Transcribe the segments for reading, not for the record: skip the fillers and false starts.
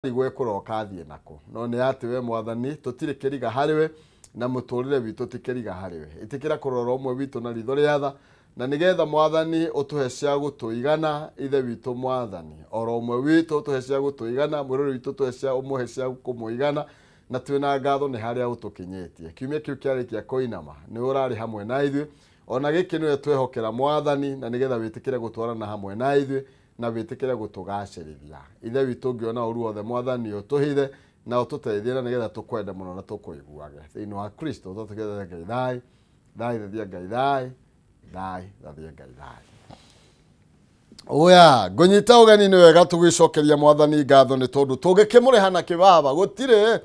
Ũrarigwo ekũroka athiĩ nakũ, no nĩ atĩ we Mwathani tũtirĩ kĩriga harĩ we na mũtũrĩre witũ ti kĩriga harĩ we. Ĩtĩkĩra kũrora ũmwe witũ na ritho rĩa tha, na nĩgetha Mwathani ũtũhe cia gũtũigana. Ithe witũ Mwathani, oro ũmwe witũ ũtũhe cia gũtũigana, mwĩrori witũ ũtũhe cia ũmũhe cia kũmũigana, na twĩna ngatho nĩ harĩa ũtũkinyĩtie. Kiumia kĩu kĩarĩkia kũinama, nĩ ũrarĩ hamwe na ithuĩ, ona gĩkĩ nĩwe twehokera Mwathani, na nĩgetha wĩtĩkĩre gũtwarana hamwe na ithuĩ na wĩtĩkĩre gũtũgacĩrithia. Ithe witũ, ũngĩona ũru wothe, Mwathani, ũtũhithe na ũtũteithie, na nĩgetha tũkwende mũno na tũkũiguage. Thĩinĩ wa Kristo tũtũkĩte. Ngai thai thai, thathia Ngai thai thai, thathia Ngai thai. Oya ngũnyita ũgeni, nĩ wega tũgĩcokeria Mwathani ngatho, nĩ tondũ tũngĩkĩmũrĩha na kĩbaba gũtirĩ.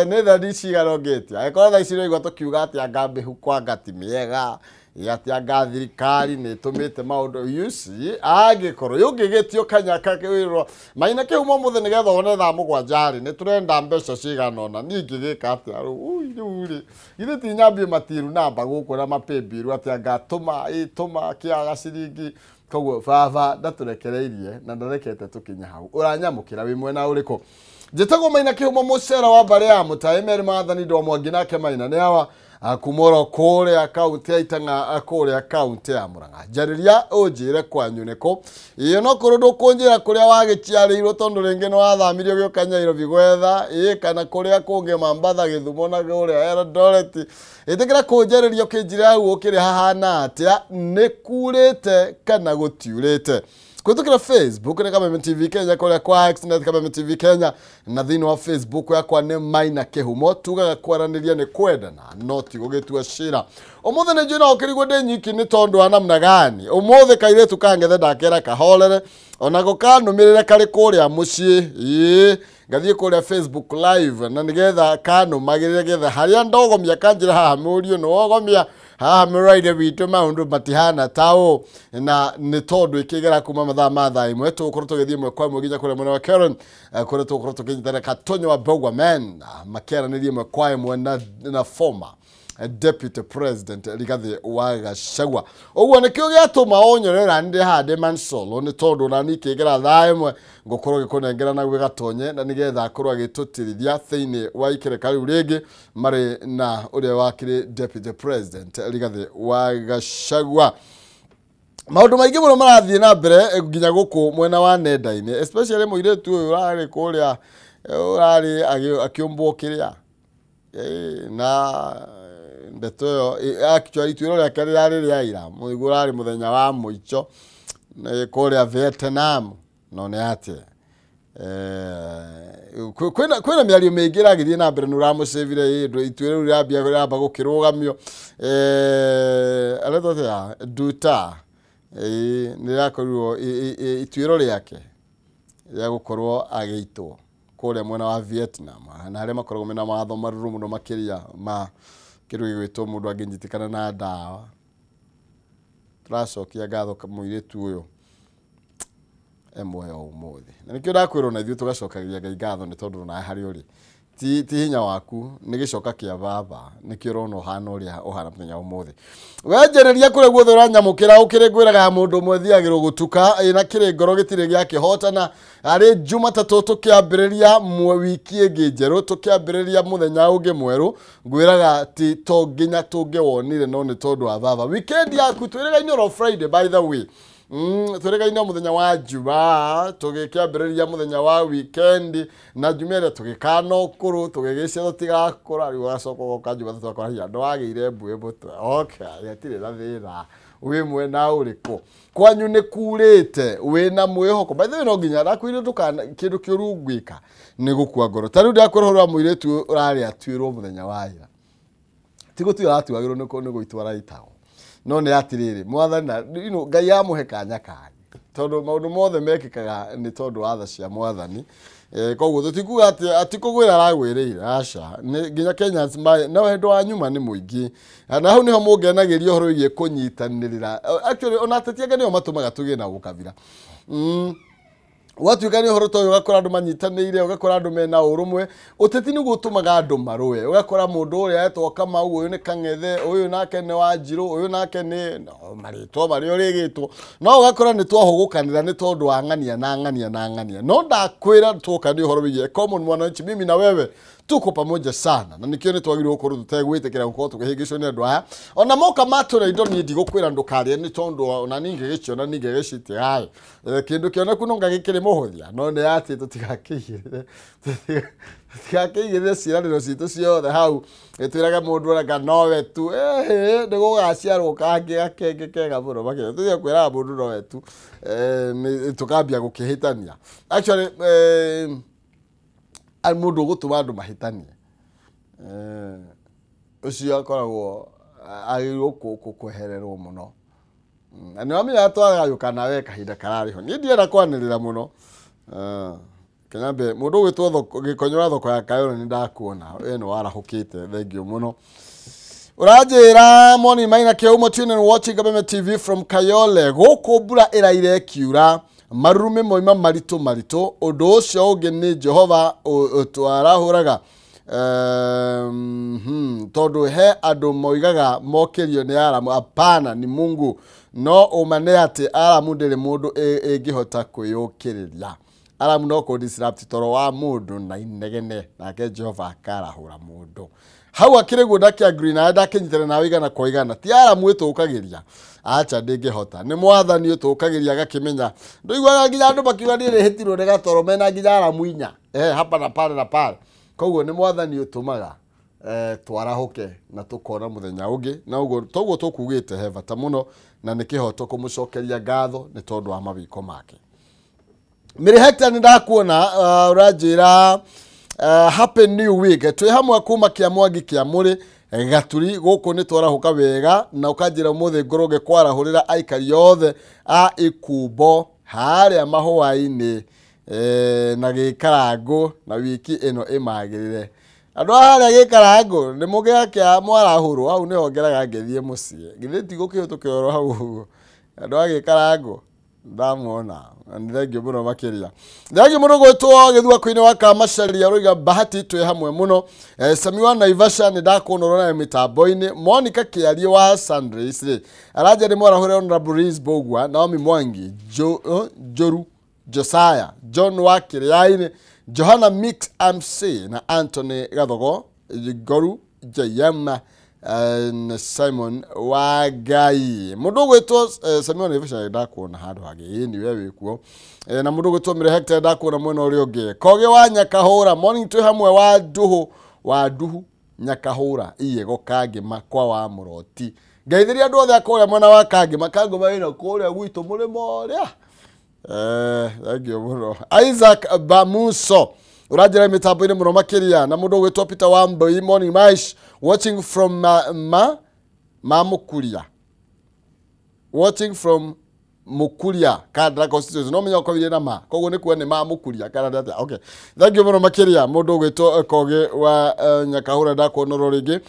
Nĩ thani cigana ũngĩtia angĩkorwo thaa ici nĩũraigua tũkiuga atĩ anga mĩhuko anga ti mĩega, atĩ anga thirikari nĩ ĩtũmĩte maũndũ, you see, angĩkorwo ũngĩgĩtio kanyaka wĩrwo Maina Kĩhumo mũthĩ nĩgetha wone thaa 7 rĩ, nĩ tũrenda mbeca cigana ũna, niĩ ingĩgĩka atĩa rĩu? Ui, rĩu rĩ, githĩ ti nyambie matiru namba gũkũ na mapĩmbiru atĩ anga tũma ĩ tũma kĩaga ciringi. Koguo baba ndatũrekereirie na ndarekete tũkinye hau. Ũranyamũkĩra wĩ mwena ũrĩkũ? Njĩtagwo Maina Kĩhumo, mũcera wa mbarĩ ya mũtaĩ merĩ Maathani ndo mwangi nake Maina nĩ awa kuma oro kũrĩa kaunti ya Itang'a, kũrĩa kaunti ya Murang'a. Njarĩria ũnjĩre kwanyu nĩkũ. Ĩĩ, onokorwo ndũkũnjĩra kũrĩa wagĩciarĩirwo, tondũ rĩngĩ nĩ wathamirio gĩũka Nyairobi gwetha ĩĩ, kana kũrĩa kũngĩ Mambatha, Gĩthumo na kũrĩa Eldoret, ĩtĩkĩra kũnjarĩria ũkĩnjĩra hau ũkĩrĩ hahana atĩa, nĩ kurĩte kana gũtiurĩte. Kũhĩtũkĩra Facebook nĩ Kameme TV Kenya, kũrĩa kwa X nĩ Kameme TV Kenya, na thĩinĩ wa Facebook yakwa nĩ Maina Kĩhumo. Tugaga kwaranĩria nĩ kwendana, no ti gũgĩtua cira. Ũmũthĩ nĩ njũĩ no ũkĩrigwo ndĩ nyiki nĩ tondũ wa namna gani. Ũmũthĩ kairĩtu kangethe ndakera kahorere, onako kanũmĩrĩre karĩ kũrĩa mũciĩ. Ĩĩ, ngathiĩ kũrĩa Facebook Live na nĩgetha kanũmagĩrĩre, getha harĩa ndogomia kanjĩra haha mũriũ nĩ wogomia, haha mũraire witũ maũndũ matihana ta ũũ. Na nĩ tondũ ĩkĩgera kuma mathaa ma thaa 1 tũgũkorwo tũgĩthiĩ ĩmwe kwa ĩmwe nginya kũrĩa mwena wa Karen, kũrĩa tũgũkorwo tũkĩnyitana Katonyo wa Mbogwa men makĩaranĩria ĩmwe kwa ĩmwe na former Deputy President Rigathi wa Gachagua. Ũguo nĩkĩo gĩatũma ũnyore ndĩ haha ndĩ mansolo, nĩ tondũ nani ikĩgera thaa 1 ngũkorwo gĩkũnengera na gwĩgatonye, na nĩgetha akorwo agĩtũtirithia thĩinĩ wa ikereka rĩu rĩngĩ marĩ na ũrĩa wakĩrĩ Deputy President Rigathi wa Gachagua. Maũndũ maingĩ mũno marathiĩ na mbere nginya gũkũ mwena wa nenda-inĩ, especially mũirĩtu ũyũ ũrarĩ kũrĩa, ũrarĩ akĩũmbwo kĩrĩa na ndeto ĩyo. Actually, ituĩro rĩake rĩrarĩ rĩa ira, mũiguo ũrarĩ mũthenya wa mũico kũrĩa Vietnam. No nĩ atĩ kwĩna mĩario mĩingĩ ĩragĩthiĩ na mbere, nĩ ũramũcĩvire ituĩro rĩu rĩambia rĩamba gũkĩrũgamio. Aretwo atĩa, Nduta, nĩ rĩrakorirwo ituĩro rĩake rĩa gũkorwo agĩitwo kũrĩa mwena wa Vietnam, na harĩa makoragwo mena mawatho marũrũ mũno makĩria ma kĩndũ gĩgwĩtwo mũndũ angĩnyitĩkana na ndawa. Tũracokia ngatho mũirĩtu ũyũ e muoyo ũmũthĩ, na nĩkĩo ndakwĩrwo na ithuĩ tũgacokagia Ngai ngatho, nĩ tondũ nawe harĩa ũrĩ ti hinya waku, nĩ gĩcoka kĩa baba, nĩkĩo ũrona ũhana ũrĩa ũhana mũthenya wa ũmũthĩ. Wenjereria kũrĩa guothe ũranyamũkĩra, ũkĩrĩ ngwĩraga mũndũ ũmwe thiagĩrwo gũtuka ĩna kĩrĩ ngoro gĩtirĩ gĩakĩhotana. Arĩ Jumatatũ tũkĩambĩrĩria wiki ĩngĩ njerũ, tũkĩambĩrĩria mũthenya ũngĩ mwerũ, ngwĩraga ti to nginya tũngĩwonire, no nĩ tondũ wa baba. Weekend yaku twĩrĩgaine oro Friday, by the way. Twĩrĩgaine mũthenya wa Jumaa tũgĩkĩambĩrĩria mũthenya wa weekend, na Jumia ĩrĩa tũgĩkana ũkũrũ tũgĩgĩcia tũtigakũra. Rĩu ũgacoka ũgoka Jumatatũ ũgakora hinya ndwagĩire mbuĩ mũtwe. Okay, hatirĩ na thĩna. Wĩ mwena ũrĩkũ? Kwanyu nĩ kurĩte? Wĩna mwĩhoko? By the way, no nginya ndakwĩrire ndũkana kĩndũ kĩũru ngwĩka nĩ gũkua ngoro. Ta rĩu ndakwĩra ũhoro wa mũirĩtu ũrarĩ atuĩrwo mũthenya wa ira, ti gũtuĩra atuagĩrwo, nĩ gũitwo araitagwo, no nĩ atĩrĩrĩ, Mwathani na Ngai amũhe kanya kangĩ, tondũ maũndũ mothe mekĩkaga nĩ tondũ wa tha cia Mwathani. Koguo tũtikuga atĩ atikũgwĩra aragwĩrĩire, aca. Nĩ nginya Kenyans na wendo wa nyuma nĩ mũingĩ, na hau nĩho mũngenagĩria ũhoro wĩgiĩ kũnyitanĩrĩra. Actually, ona ateti angĩ nĩo matũmaga tũgĩe na ũkabira. Gwatuĩka nĩ ũhoro ta ũyũ, ũgakora andũ manyitanĩire, ũgakora andũ mena ũrũmwe. Ũteti nĩguo ũtũmaga andũ marũe. Ũgakora mũndũ ũrĩa etwo Kamau, ũyũ nĩ Kang'ethe, ũyũ nake nĩ Wanjirũ, ũyũ nake nĩ no, marĩtwa marĩa ũrĩgĩtwo, no ũgakora nĩ twahũgũkanĩra nĩ tondũ wa ng'ania na ng'ania na ng'ania. No ndakwĩra, twoka nĩ ũhoro wĩgiĩ common mwananchi, mimi na wewe tuko pamoja sana, na nikio nĩ twagĩrĩirwo gũkorwo tũtegwĩtĩkĩra gũkorwo tũkĩhĩngĩcwo nĩ andũ aya. Ona moka matũra indo, niĩ ndigũkwĩra ndũkarĩe, nĩ tondũ ona ningĩgĩciona ningĩgĩcitige kĩndũ kĩoneku no ngagĩkĩrĩ mũhũthia. No nĩ atĩ tũtigakĩigĩrĩre ciĩranĩro citũ ciothe hau, twĩrage mũndũ oranga nowe tu. Ĩhĩ, nĩ gũgaciarwo kangĩ gakenge kega mũno makĩria. Tũtige kwĩraga mũndũ nowe tu, tũkambia gũkĩhĩtania. Actually, mũndũ ũgũtũma andũ mahĩtanie, ũcio akoragwo agĩrĩirwo kwehererwo mũno. Na nĩ wamenya twagayũkana we kahinda kararĩ ho. Niĩ ndienda kwanĩrĩra mũno. Kenyambe mũndũ ũgwĩtwo Gĩkonyo wa thoko ya Kayore, nĩ ndakuona we nĩ warahũkĩte, thengio mũno. Ũranjĩra moni maina kĩumo, tune and watching Kabeme TV from Kayole. Gũkũ mbura ĩraire ĩkiura, marurumĩ moima maritũ maritũ. Ũndũ ũcio ũngĩ nĩ Jehova twarahũraga, tondũ he andũ moigaga mokĩrio nĩ Aramu. Hapana, ni Mungu. No ũma nĩ atĩ Aramu ndĩrĩ mũndũ ĩngĩhota kwĩyũkĩrĩria. Aramu no kũ disrupt toro wa mũndũ na inegene, nake Jehova akarahũra mũndũ. Hau akĩrĩ guo, ndakĩagree nawe, ndakĩnyitana nawe igana kwa igana. Ti Aramu ĩtũkagĩria, acha, ndĩngĩhota, nĩ Mwathani ũtũkagĩria. Agakĩmenya ndũiguaga nginya andũ makiuga niĩ nĩhĩtirwo nĩ gatoro mena nginya Aramu inya, hapa na pale na pale. Koguo nĩ Mwathani ũtũmaga twarahũke na tũkona mũthenya ũngĩ, na ũguo toguo tũkugĩte he bata mũno, na nĩ kĩhoto kũmũcokeria ngatho nĩ tondũ wa mawĩko make. Mĩrĩ Hector, nĩ ndakuona, ũranjĩra happy new week, twĩ hamwe kuma kĩa Mwangi kĩa mũrĩ Gaturi. Gũkũ nĩ twarahũka wega, na ũkanjĩra ũmũthĩ ngorwo ngĩkwarahũrĩra aikari othe a Ikumbo harĩa mahũa-inĩ, na gĩkarangũ, na wiki ĩno ĩmagĩrĩre. Andũ a harĩa gĩkarangũ nĩ mũgĩakĩa mwarahũrwo hau, nĩho ngeraga ngĩthiĩ mũciĩ, githĩ ti gũkĩhĩtũkĩra oro hau ũguo. Andũ a gĩkarangũ ndamona, na nĩ thengio mũno makĩria, thengio mũno. Gwĩtwo gĩthua-inĩ wa Kamacaria, ũroiga Bahati twĩ hamwe mũno. Sami wa Naivasha, nĩ ndakuona ũrona mĩtambo-inĩ. Monica Kĩarie wa Sunrays rĩ, aranja nĩ mwarahũre Honorable Liz Mbugua, Naomi Mwangi, Joru Josiah, John wa Kĩrĩainĩ, Johanna Mix MC na Anthony Gathogo Goru JM na Simon wa Ngai. Mũndũ ũgwĩtwo Simon wa Naivasha, ndakuona handũ hangĩ, ĩni we wĩkuo. Na mũndũ ũgwĩtwo Mĩrĩ Hector, ndakuona mwena ũrĩa ũngĩ. Koge wa Nyakahũra, morning, twĩ hamwe wa Nduhu, wa Nduhu Nyakahũra iyego Kangĩma kwa wa Mũroti. Ngeithĩria andũ othe a kũrĩa mwena wa Kangĩma. Kangĩma ĩno kũrĩa gwitũ mũrĩmo ũrĩa. Thengio mũno. Isaac Bamuso, ũranjĩra mĩtambo-inĩ mũno makĩria. Na mũndũ ũgwĩtwo Peter Wambui, morning Maish, watching from ma Mamukuria, watching from Mukuria Kandara constituency. No menya ũkorire na ma, koguo nĩ kuo nĩ ma Mukuria kana atĩa. Okay, thank you mũno makĩria. Mũndũ ũgwĩtwo Koge wa Nyakahũra, ndakuona oro rĩngĩ.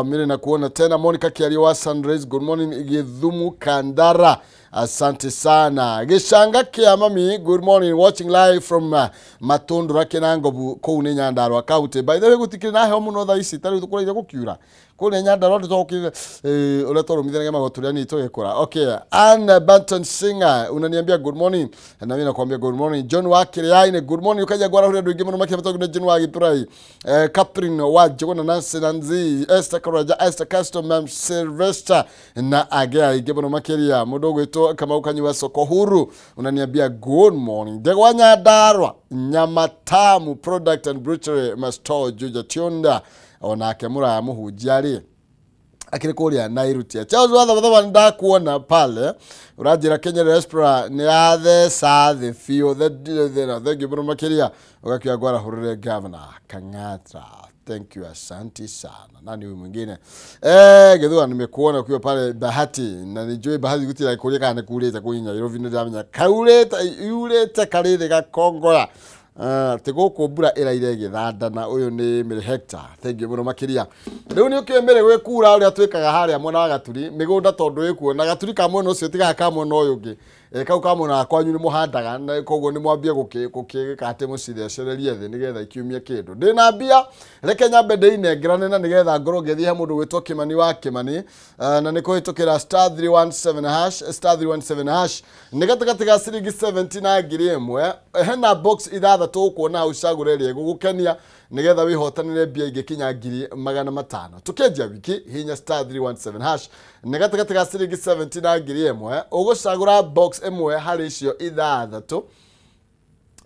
Mimi nakuona tena. Monica Kiario wa Sunrise, good morning Githumu Kandara, asante sana. Gĩcanga kĩa mami, good morning, watching live from Matundura Kinangobu, kũu nĩ Nyandarua County. By the way, gũtikĩrĩ na heho mũno thaa ici, ta rĩu tũkũraire gũkiura kũu nĩ Nyandarua, nĩ tũkire ũrĩa twarũmithanagia magoti ũrĩa ni tũgĩkũra. Okay, Ann Banton Singer, unaniambia good morning, na mimi nakwambia good morning. John wa Kiriaini, good morning. Ukaja ngwarahũrĩra andũ aingĩ mũno makĩria tondũ nĩ John wa Gĩthurai, Catherine wa Njũgũna, Nancy Nanzi, Esther Karaja, Esther Custom, Mam Sylvester na angĩ aingĩ mũno makĩria. Mũndũ ũgwĩtwo Kamau Kanyua Soko Huru, unaniambia good morning. Ndegwa Nyandarua, Nyama Tamu Product and Butchery Master Juja Tunda, onake mũraya mũhunjia rĩ akĩrĩ kũrĩa Nairutia. Charles wa Thabatha, ndakuona pale, ũranjĩra Kenya Diaspora nĩ yatheca thĩ biũ. Thank you mũno makĩria. Ũgakiuga ngwarahũrĩre Governor Kang'ata, thank you, asante sana. Nani huyu mwingine? Githua, nimekuona ukiwa pale Bahati, na nijue Bahati gutira kuria kana kurite kuu Nairobi, nĩ ndamenya kaurĩte yurĩte karĩrĩ gakongora atä gå kå mbura ĩraire ĩgĩthandana. Ũyũ nĩ Mĩrĩ Hector, thank you mũno makĩria. Rĩu nĩ ũkĩũĩ Mĩrĩ, gwĩ kura ũrĩa twĩkaga harĩa mwena wa Gaturi mĩgũnda, tondũ ĩkuo na Gaturi ka mwena ũcio tigaga ka mwena ũyũ ũngĩ. Kau ka mwena kwanyu nĩ mũhandaga na koguo nĩ mwambie gũkĩgĩka atĩ mũcithecererie thĩ nĩgetha ikiumie kĩndũ. Ndĩna mbia reke nyambe ndĩinengerane na nĩgetha ngorwo ngĩthiĩ he mũndũ gwĩtwo Kimani wa Kimani, na nĩ kũhĩtũkĩra star 317 hash star 317 hash nĩ gatagatĩ ga ciringi 70 na 1000. Hena box ithathatũ ũkuona hau, cagũre ĩrĩa ĩgũgũkenia nĩgetha wĩhotanĩre mbia ingĩkinya 500,000. Tũkĩanjia wiki hinya star 317 hash nĩ gatagatĩ ga ciringi 70 na 1000, ũgũcagũra box ĩmwe harĩ icio ithathatũ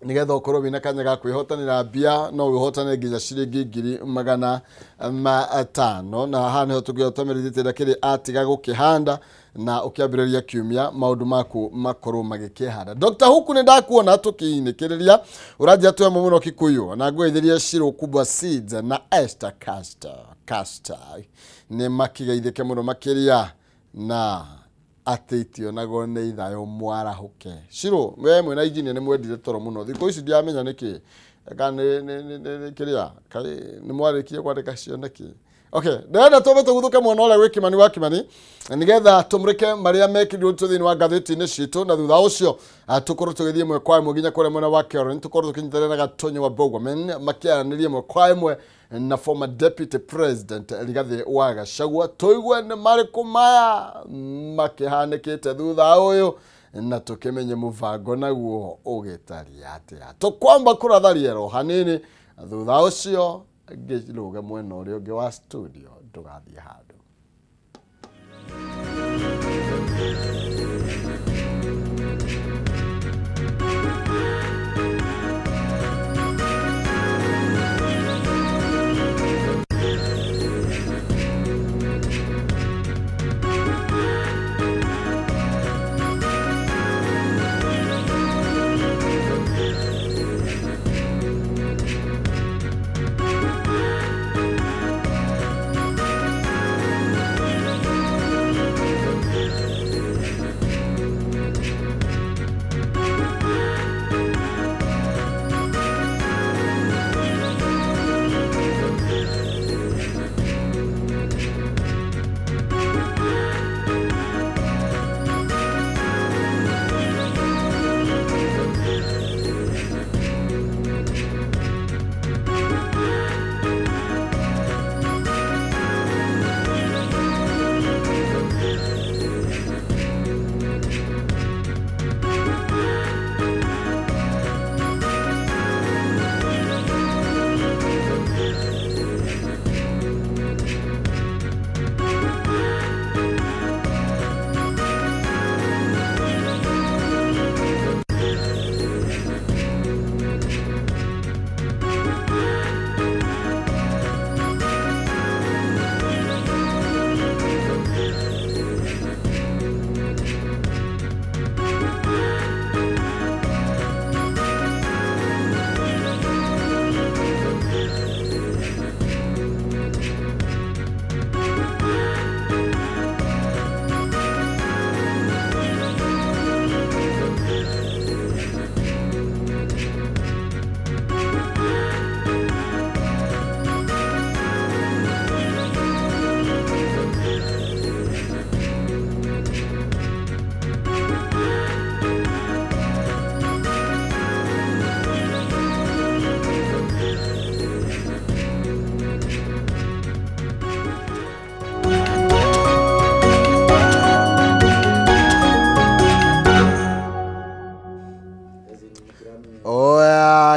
nĩgetha ũkorwo wĩna kanya ga kwĩhotanĩra mbia, no wĩhotane nginya ciringi 500,000. Na haha nĩho tũngĩhota kĩrĩ atiga gũkĩhanda na ũkĩambĩrĩria kiumia maũndũ maku makorwo magĩkĩhanda. Dr. Huku nĩ ndakuona tũkĩinĩkĩrĩria ũranjia twĩ mũno Kikuyu na ngũgeithĩrie Shiro Kubwa Seeds na Esther Caster nĩ makĩgeithĩke mũno makĩria na atĩ itionagwo nĩ ithayo mwarahũke. Shiro we mwena injinia nĩ mwendire toro mũno thikũ ici ndiamenya nĩkĩ kana nĩ kĩrĩa nĩ mwarĩkie kwandĩka cioneki. Okay, ndĩrenda twambe tũguthũke mwena ũrĩa gwĩ Kimani wa Kimani nĩgetha tũmũrĩke marĩa mekĩrirwo thĩinĩ wa ngathĩti-inĩ citũ, na thutha ũcio tũkorwo tũgĩthiĩ ĩmwe kwa ĩmwe nginya kũrĩa mwena wa Kĩoro, tũkorwo tũkĩnyitanĩra na Gatonyo wa Bogwamen makĩaranĩria ĩmwe kwa ĩmwe na former deputy president Rigathi wa Gachagua, tũigue nĩ marĩkũ maya makĩhanĩkĩte thutha ũyũ na tũkĩmenye mũbango naguo ũgĩtariĩ atĩa. Tũkwamba kũratha rĩero hanini, thutha ũcio ngĩrũge mwena ũrĩa ũngĩ wa studio, ndũgathiĩ handũ.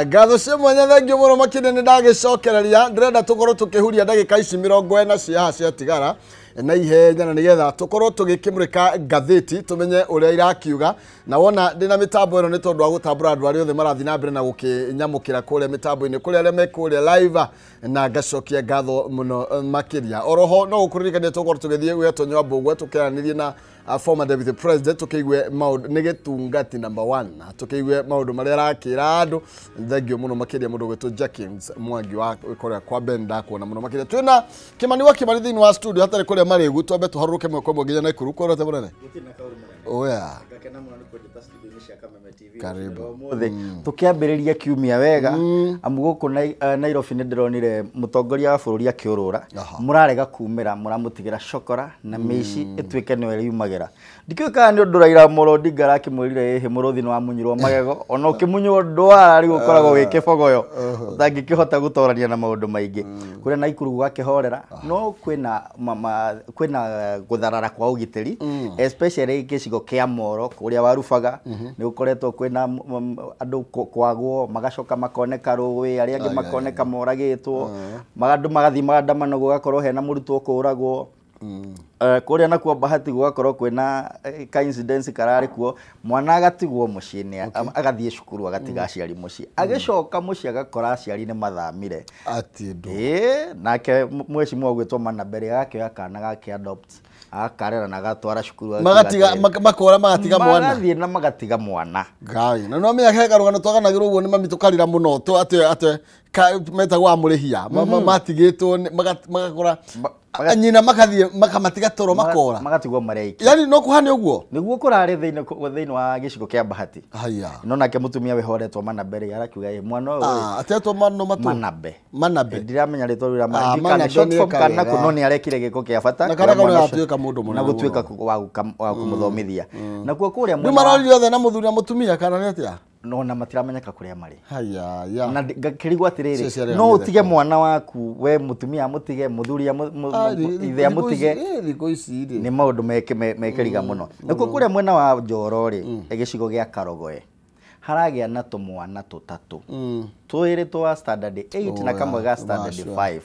Ngatho cia mwanya thengio mũno makĩria nĩ ndagĩcokereria ndĩrenda tũkorwo tũkĩhuria ndagĩka ici 40 cia haha ciatigara na ihenya na nĩgetha tũkorwo tũgĩkĩmũrĩka ngathĩti tũmenye ũrĩa irakiuga. Na wona ndĩna mĩtambo ĩno nĩ tondũ wa gũtambũra andũ arĩa othe marathiĩ na mbere na gũkĩnyamũkĩra kũrĩa mĩtambo-inĩ kũrĩa arĩa me kũrĩa live, na ngacokia ngatho mũno makĩria. Oroho no gũkũririkania tũkorwo tũgĩthiĩ gwĩ Gatonyo wa Mbũgua tũkĩaranĩrie na former deputy president tũkĩigue maũndũ nĩ gĩtungati number 1 tũkĩigue maũndũ marĩa arakĩra andũ. Thengio mũno makĩria mũndũ gwĩtwo Jackins Mwangi wa kũrĩa kwa Ben ndakuona mũno makĩria. Twĩna Kimani wa Kimani thĩinĩ wa studio hatarĩ kũrĩa marĩgu, twambe tũharũrũke mweko mwe nginya Naikuru kũrĩa mũnene. Oya ngakena mũno nĩ kũnjĩta studio-inĩ cia Kameme TV. Karibu. Ũmũthĩ tũkĩambĩrĩria kiumia wega amu gũkũ Nairobi nĩ ndĩronire mũtongoria wa bũrũri akĩũrũra, mũrarega kumĩra mũramũtigĩra cokora na mĩici ĩtuĩke nĩyo ĩriumagĩra. Mũgĩra. Ndikĩũĩ kana nĩ ũndũ Raila Amolo Odinga arakĩmwĩrire ĩhĩ mũrũthi nĩ wamunyirwo magego ona ũkĩmunywo ndwara rĩu ũkoragwo wĩ kĩbogoyo ũtangĩkĩhota gũtorania na maũndũ maingĩ. Kũrĩa Naikuru gũgakĩhorera no kwĩna kwĩna gũtharara kwa ũgitĩri, especially gĩcigo kĩa Moro kũrĩa Warubaga nĩ gũkoretwo kwĩna andũ kwagwo magacoka makoneka rũĩ, arĩa angĩ makoneka moragĩtwo, andũ magathiĩ maandamano gũgakorwo hena mũrutwo kũragwo. Kũrĩa nakuo Bahati gũgakorwo kwĩna ka incident kararĩ kuo, mwana agatigwo mũciĩ-inĩ, agathiĩ cukuru agatiga aciari mũciĩ, agĩcoka mũciĩ agakora aciari nĩ mathamire. Atĩ ndũ. Ĩĩ, nake mheshimiwa ũgwĩtwo Manabere agakĩoya kana gake adopt agakarera na agatwara cukuru, magatiga makora magatiga mwana, magathiĩ na magatiga mwana. Ngai na no menya he karũgano twaganagĩrwo ũguo nĩ mami tũkarĩra mũno atĩ atĩ metagwo amũrĩhia matigĩtwo magakora nyina makathiĩ makamatiga toro makora magatigwo marĩa aiki. Yani no kũhane ũguo nĩguo kũrarĩ thĩinĩ wa gĩcigo kĩa Bahati. Haya. No nake mũtumia wĩhoretwo Manabere arakiuga ĩ mwana ũyũ atetwo mano matu Manabe. Manabe. Ndiramenya rĩtwa rĩu rĩa short form kana kũ no nĩ arekire gĩko kĩa bata na kana kau nĩ gatuĩka mũndũ mũnene na gũtuĩka wa kũmũthomithia. Nakuo kũrĩa mwena marorire othe na mũthuri na mũtumia kana nĩ atĩa? No na matiramenyeka kũrĩa marĩ. Haya ya. Na ngakĩrigwo atĩrĩrĩ, no ũtige mwana waku we mũtumia amũtige, mũthuri ithe amũtige. Thikũ ici rĩ nĩ maũndũ mekĩriga mũno. Nakuo kũrĩa mwena wa Njoro rĩ, gĩcigo gĩa Karogoe haragĩa na tũmwana tũtatũ, twĩrĩ twa standard 8 na kamwe ga standard 5,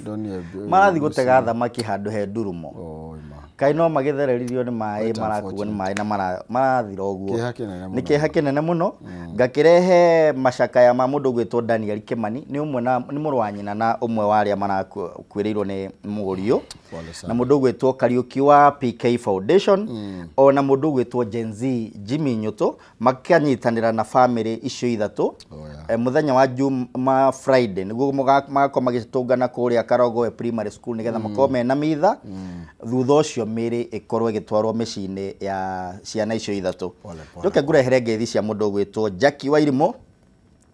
marathiĩ gũtega thamaki handũ he ndurumo. Kaĩ no magĩthereririo nĩ maĩ, marakuo nĩ maĩ na marathira ũguo. Nĩ kĩeha kĩnene mũno. Ngakĩrehe macakaya ma mũndũ ũgwĩtwo Daniel Kimani, nĩ ũmwe na nĩ mũrũ wa nyina na ũmwe wa arĩa marakuĩrĩirwo nĩ mũriũ, na mũndũ ũgwĩtwo Kariũki wa PK Foundation, ona mũndũ ũgwĩtwo Gen Z Jimmy Nyuto, makanyitanĩra na family icio ithatũ. Mũthenya wa Juma Friday nĩguo magakorwo magĩtũngana kũrĩa Karogoe Primary School nĩgetha makorwo mena mitha. Thutha ũcio mĩĩrĩ ĩkorwo ĩgĩtwarwo mĩciĩ-inĩ ya ciana icio ithatũ. Njoke ngũrehere ngeithi cia mũndũ ũgwĩtwo Jackie Wairimu.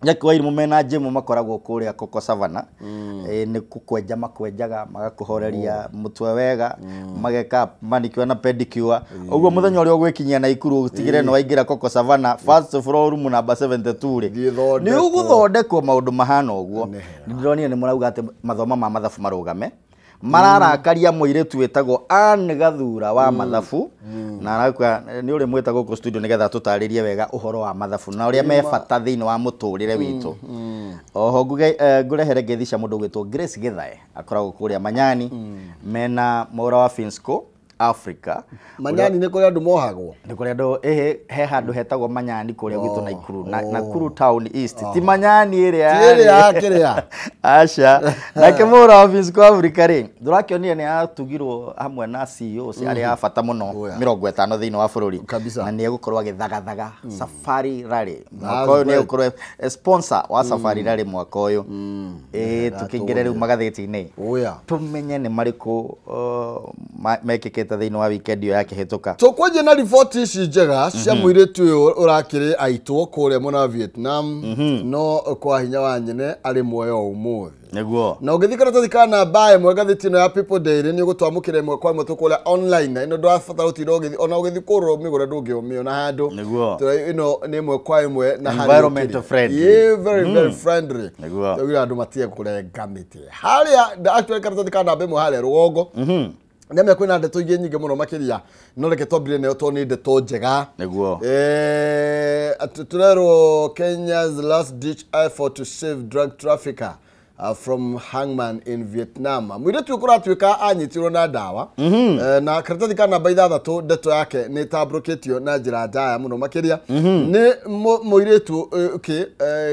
Jackie Wairimu mena Jimmy makoragwo kũrĩa Koko Savana. Nĩ kũkwenja makwenjaga magakũhoreria mũtwe wega, mageka manicure na pedicure. Ũguo mũthenya ũrĩa ũgwĩkinyia Naikuru ũtigĩre nĩ waingĩra Koko Savana first floor room number 72 rĩ, nĩ ũgũthondekwo maũndũ mahana ũguo. Nĩ ndĩronire nĩ mũrauga atĩ mathomo ma mathabu marũgame. Mararakaria mũirĩtu wĩtagwo Ann Gathura wa mathabu, na arakua nĩ ũrĩ mwĩta gũkũ studio nĩgetha tũtarĩrie wega ũhoro wa mathabu na ũrĩa me bata thĩinĩ wa mũtũrĩre witũ. Oho ngũrehere ngeithi cia mũndũ ũgwĩtwo Grace Githae, akoragwo kũrĩa Manyani, mena Mwaura wa Finsco Africa. Manyani nĩ kũrĩa andũ mohagwo? Nĩ kũrĩa andũ he handũ hetagwo Manyani kũrĩa gwitũ Naikuru, Nakuru Town East. Ti Manyani ĩrĩa ya kĩrĩa. Aca. Nake Mwaura wa Finsco Africa rĩ, ndũrakĩonire nĩ atugirwo hamwe na CEO arĩa a bata mũno 50 thĩinĩ wa bũrũri, na nĩ egũkorwo agĩthagathaga Safari Rally mwaka ũyũ, nĩ egũkorwo sponsor wa Safari Rally mwaka ũyũ. Tũkĩingĩre rĩu magathĩti-inĩ tũmenye nĩ marĩkũ mekĩkĩte thĩinĩ wa weekend ĩyo yakĩhĩtũka. Tũkwanjia na riboti ici njega cia mũirĩtu ũyũ ũrakĩrĩ aitwo kũrĩa mwena wa Vietnam, no kwa hinya wa nyene arĩ muoyo ũmũthĩ. Nĩguo. Na ũngĩthiĩ karatathi ka namba ĩmwe ngathĩti ĩno ya People Daily nĩ ũgũtwamũkĩra ĩmwe kwa ĩmwe tũkũrĩa online, na ĩno ndũrabatara gũtinda ũgĩthiĩ ona ũgĩthiĩ kũrũra mĩgũra ndũngĩmĩona handũ. Nĩguo. Ĩno nĩ ĩmwe kwa ĩmwe na harĩa environmental friendly. Yeah, very very friendly. Nĩguo. Tũgira andũ matige kũrenga mĩtĩ. Harĩa actually karatathi ka namba ĩmwe harĩa rũgongo. Nĩamenya kwĩna ndeto ingĩ nyingĩ mũno makĩria, no reke twambĩrĩrie nayo tondũ nĩ ndeto njega. Nĩguo. Tũrerwo Kenya's last ditch effort to save drug trafficker from hangman in Vietnam. Mũirĩtu ũyũ kũratuĩka anyitirwo na ndawa, na karatathi ka namba 6 ndeto yake nĩ ĩtambũrũkĩtio na njĩra njaya mũno makĩria. Nĩ mũirĩtu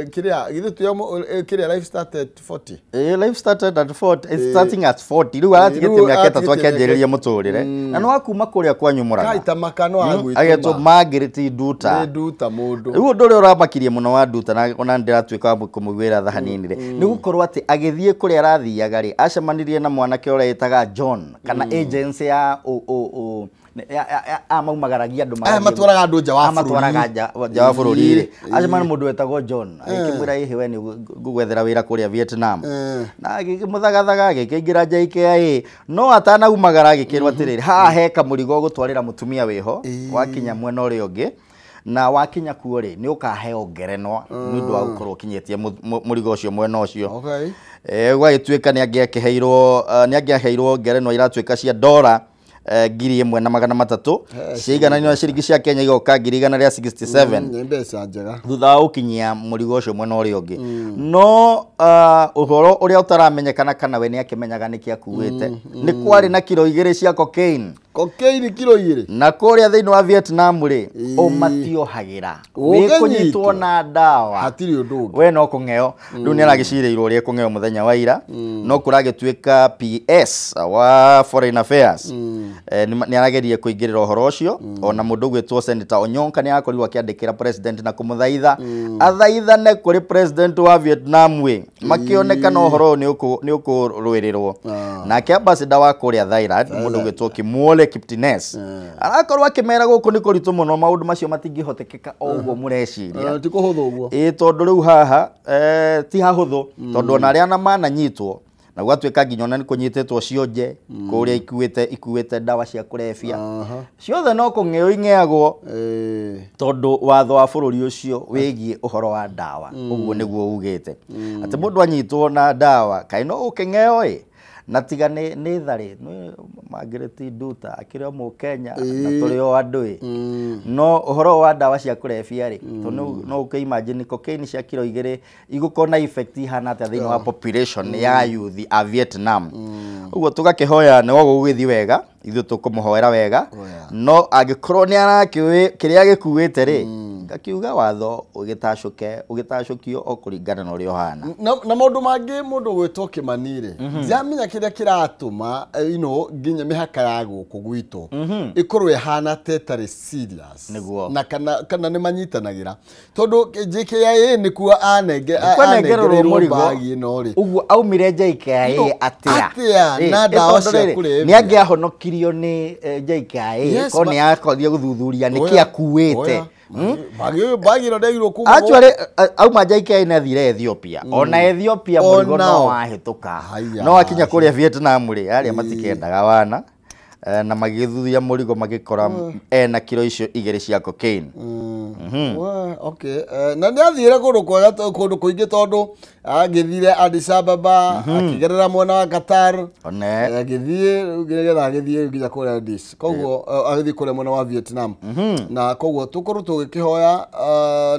kĩrĩa githĩ tuyo kĩrĩa life started at 40. Life started at 40, it's starting at 40. Rĩu aratigĩtie mĩaka 3 akĩanjĩrĩria mũtũrĩre, na nĩ wa kuma kũrĩa kwanyu Mũrang'a. Kaita makano agwĩtũma. Agetwo Margaret Nduta. Nĩ Nduta mũndũ. Rĩu ũndũ ũrĩa ũramakirie mũno wa Nduta, na ona ndĩratuĩka wa kũmũiguĩra tha hanini rĩ, nĩ gũkorwo atĩ agĩthiĩ kũrĩa arathiaga rĩ, acemanirie na mwanake ũrĩa ĩtaga John, kana agency ya Amaumagaragia andũ aya matwaraga andũ nja wa bũrũri, amatwaraga nja wa bũrũri rĩ, acemania mũndũ wetagwo John agĩkĩmwĩra ĩhĩ we nĩ ngũgwethera wĩra kũrĩa Vietnam, na agĩkĩmũthagathaga agĩkĩingĩra JKIA, no atanaumagara agĩkĩrwo atĩrĩrĩ, haha he kamũrigo ũgũtwarĩra mũtumia wĩho wakinya mwena ũrĩa ũngĩ, na wakinya kuo rĩ nĩ ũkaheo ngerenwa nĩ ũndũ wa gũkorwo ũkinyĩtie mũrigo ũcio mwena ũcio. Gwagĩtuĩka nĩ angĩaheirwo ngerenwa iratuĩka cia dora 1,300 ciigananio na ciringi cia Kenya igoka 167. Nĩ mbeca njega thutha wa gũkinyia mũrigo ũcio mwena ũrĩa ũngĩ. No ũhoro ũrĩa ũtaramenyekana kana we nĩ akĩmenyaga nĩkĩ akuĩte, nĩ kwarĩ na kiro 2 cia cocaine. Cocaine kiro 2 na kũrĩa thĩinĩ wa Vietnam rĩ ũmatiohagĩra wĩkũnyitwo na ndawa hatirĩ ũndũ ũngĩ, we no kũng'eo. Rĩu nĩ aragĩcirĩirwo ũrĩa kũng'eo mũthenya wa ira, no kũragĩtuĩka PS wa Foreign Affairs nĩ arageria kũingĩrĩra ũhoro ũcio. Ona mũndũ ũgwĩtwo Senator Onyonka nĩ arakorirwo akĩandĩkĩra president na kũmũthaitha athaithane kũrĩ president wa Vietnam wĩ makĩonekana ũhoro ũyũ nĩ ũkũrũĩrĩrwo. Nake ambassador wa kũrĩa Thailand mũndũ ũgwĩtwo Kimwole Kiptines arakorwo akĩmera gũkũ nĩ kũritũ mũno, maũndũ macio matingĩhotekeka o ũguo mũreciria, ti kũhũthũ ũguo. Ĩĩ tondũ rĩu haha ti hahũthũ, tondũ ona arĩa na mananyitwo na gwatuĩka nginya ona nĩ kũnyitĩtwo cionje kũrĩa ikuĩte ndawa cia kũrebia ciothe no kũng'eo ing'eagwo, tondũ watho wa bũrũri ũcio wĩgiĩ ũhoro wa ndawa ũguo nĩguo ugĩte atĩ mũndũ anyitwo na ndawa kaĩ no ũkĩng'eo ĩ na tiga nĩ tharĩ Margaret Nduta akĩrĩ o Mũkenya na tũrĩ o andũ ĩ, no ũhoro wa ndawa cia kũrebia rĩ no ũkĩ imagine cocaine cia kiro 2 igũkorwo na effect ihana atĩa thĩinĩ wa population ya youth a Vietnam. Ũguo tũgakĩhoya nĩ gũgũgĩthiĩ wega, ithuĩ tũkũmũhoera wega, no angĩkorwo nĩ arakĩũĩ kĩrĩa gĩkuĩte rĩ ngakiuga watho ũgĩtacũkio o kũringana na ũrĩa ũhana. Na maũndũ mangĩ mũndũ ũgwĩtwo Kĩmani rĩ, ndiramenya kĩrĩa kĩratũma nginya mĩhaka ya gũkũ gwitũ ĩkorwo ĩhana ta ĩtarĩ serious na kana nĩ manyitanagĩra, tondũ JKIA nĩkuo anengererwo mbagi ĩno rĩ, ũguo aumire JKIA atĩa na ndawa cia kũrebia? Nĩ angĩahonokirio nĩ JKIA korwo nĩ akorire gũthuthuria nĩkĩ akuĩte. Bagi ĩno ndĩagĩrĩirwo kuma actually auma JKIA nĩ athire Ethiopia, ona Ethiopia mũrigo no wahĩtũka, no akinya kũrĩa Vietnam rĩ arĩa matikendaga wana na magĩthuthuria mũrigo magĩkora ena kiro icio 2 cia cocaine. Okay, na nĩ athire kũndũ kwega kũndũ kũingĩ tondũ agĩthire Addis Ababa, akĩgerera mwena wa Qatar, agĩthiĩ nĩgetha agĩthiĩ nginya kũrĩa Addis, koguo agĩthiĩ kũrĩa mwena wa Vietnam. Na koguo tũkorwo tũgĩkĩhoya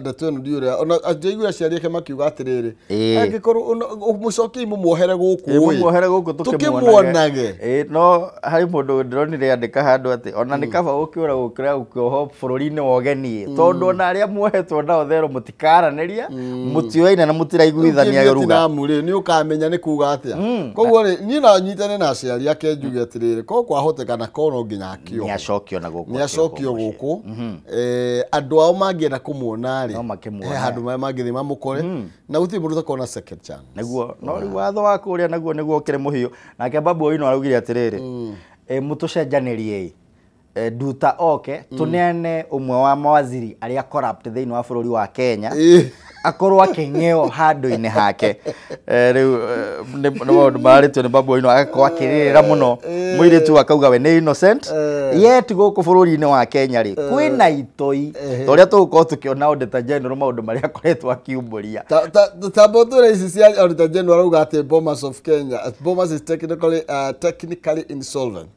ndeto ĩno ndiũrĩa ona njaiguire aciari ake makiuga atĩrĩrĩ, angĩkorwo mũcokiei mũmuohere gũkũ mũmuohere gũkũ tũkĩmuonage. No harĩ mũndũ ndĩronire andĩka handũ atĩ ona nĩ kaba gũkĩũra gũkĩra gũkĩohwo bũrũri-inĩ wa ũgeni, tondũ ona arĩa muohetwo nao therũ mũtikaranĩria, mũtiũaine na mũtiraiguithania ruga. Vietnam rĩ nĩ ũkamenya nĩ kuga atĩa. Koguo rĩ niĩ no nyitane na aciari ake njuge atĩrĩrĩ, korwo kwahoteka korwo no nginya akĩohwo, nĩ acokio na gũkũ, nĩ acokio gũkũ. Andũ ao mangĩenda kũmuona rĩ, he handũ marĩa mangĩthiĩ mamũkore, na gũtirĩ mũndũ ũtakorwo na second chance nĩguo. No rĩu watho wa kũrĩa naguo nĩguo ũkĩrĩ mũhiũ. Nake Babu Owino araugire atĩrĩrĩ, mũtũcenjanĩrie Nduta oke tũneane ũmwe wa mawaziri arĩa corrupt thĩinĩ wa bũrũri wa Kenya akorwo akĩng'eo handũ-inĩ hake. Rĩu nĩ maũndũ mararĩtio nĩ Babu Owino, agakorwo akĩrĩrĩra mũno mũirĩtu akauga we nĩ innocent, yet gũkũ bũrũri-inĩ wa Kenya rĩ kwĩna itoi ta ũrĩa tũgũkorwo tũkĩona Auditor General maũndũ marĩa akoretwo akiumbũria. Ta mbũtũra ici cia Auditor General arauga atĩ Bomas of Kenya, Bomas is technically insolvent.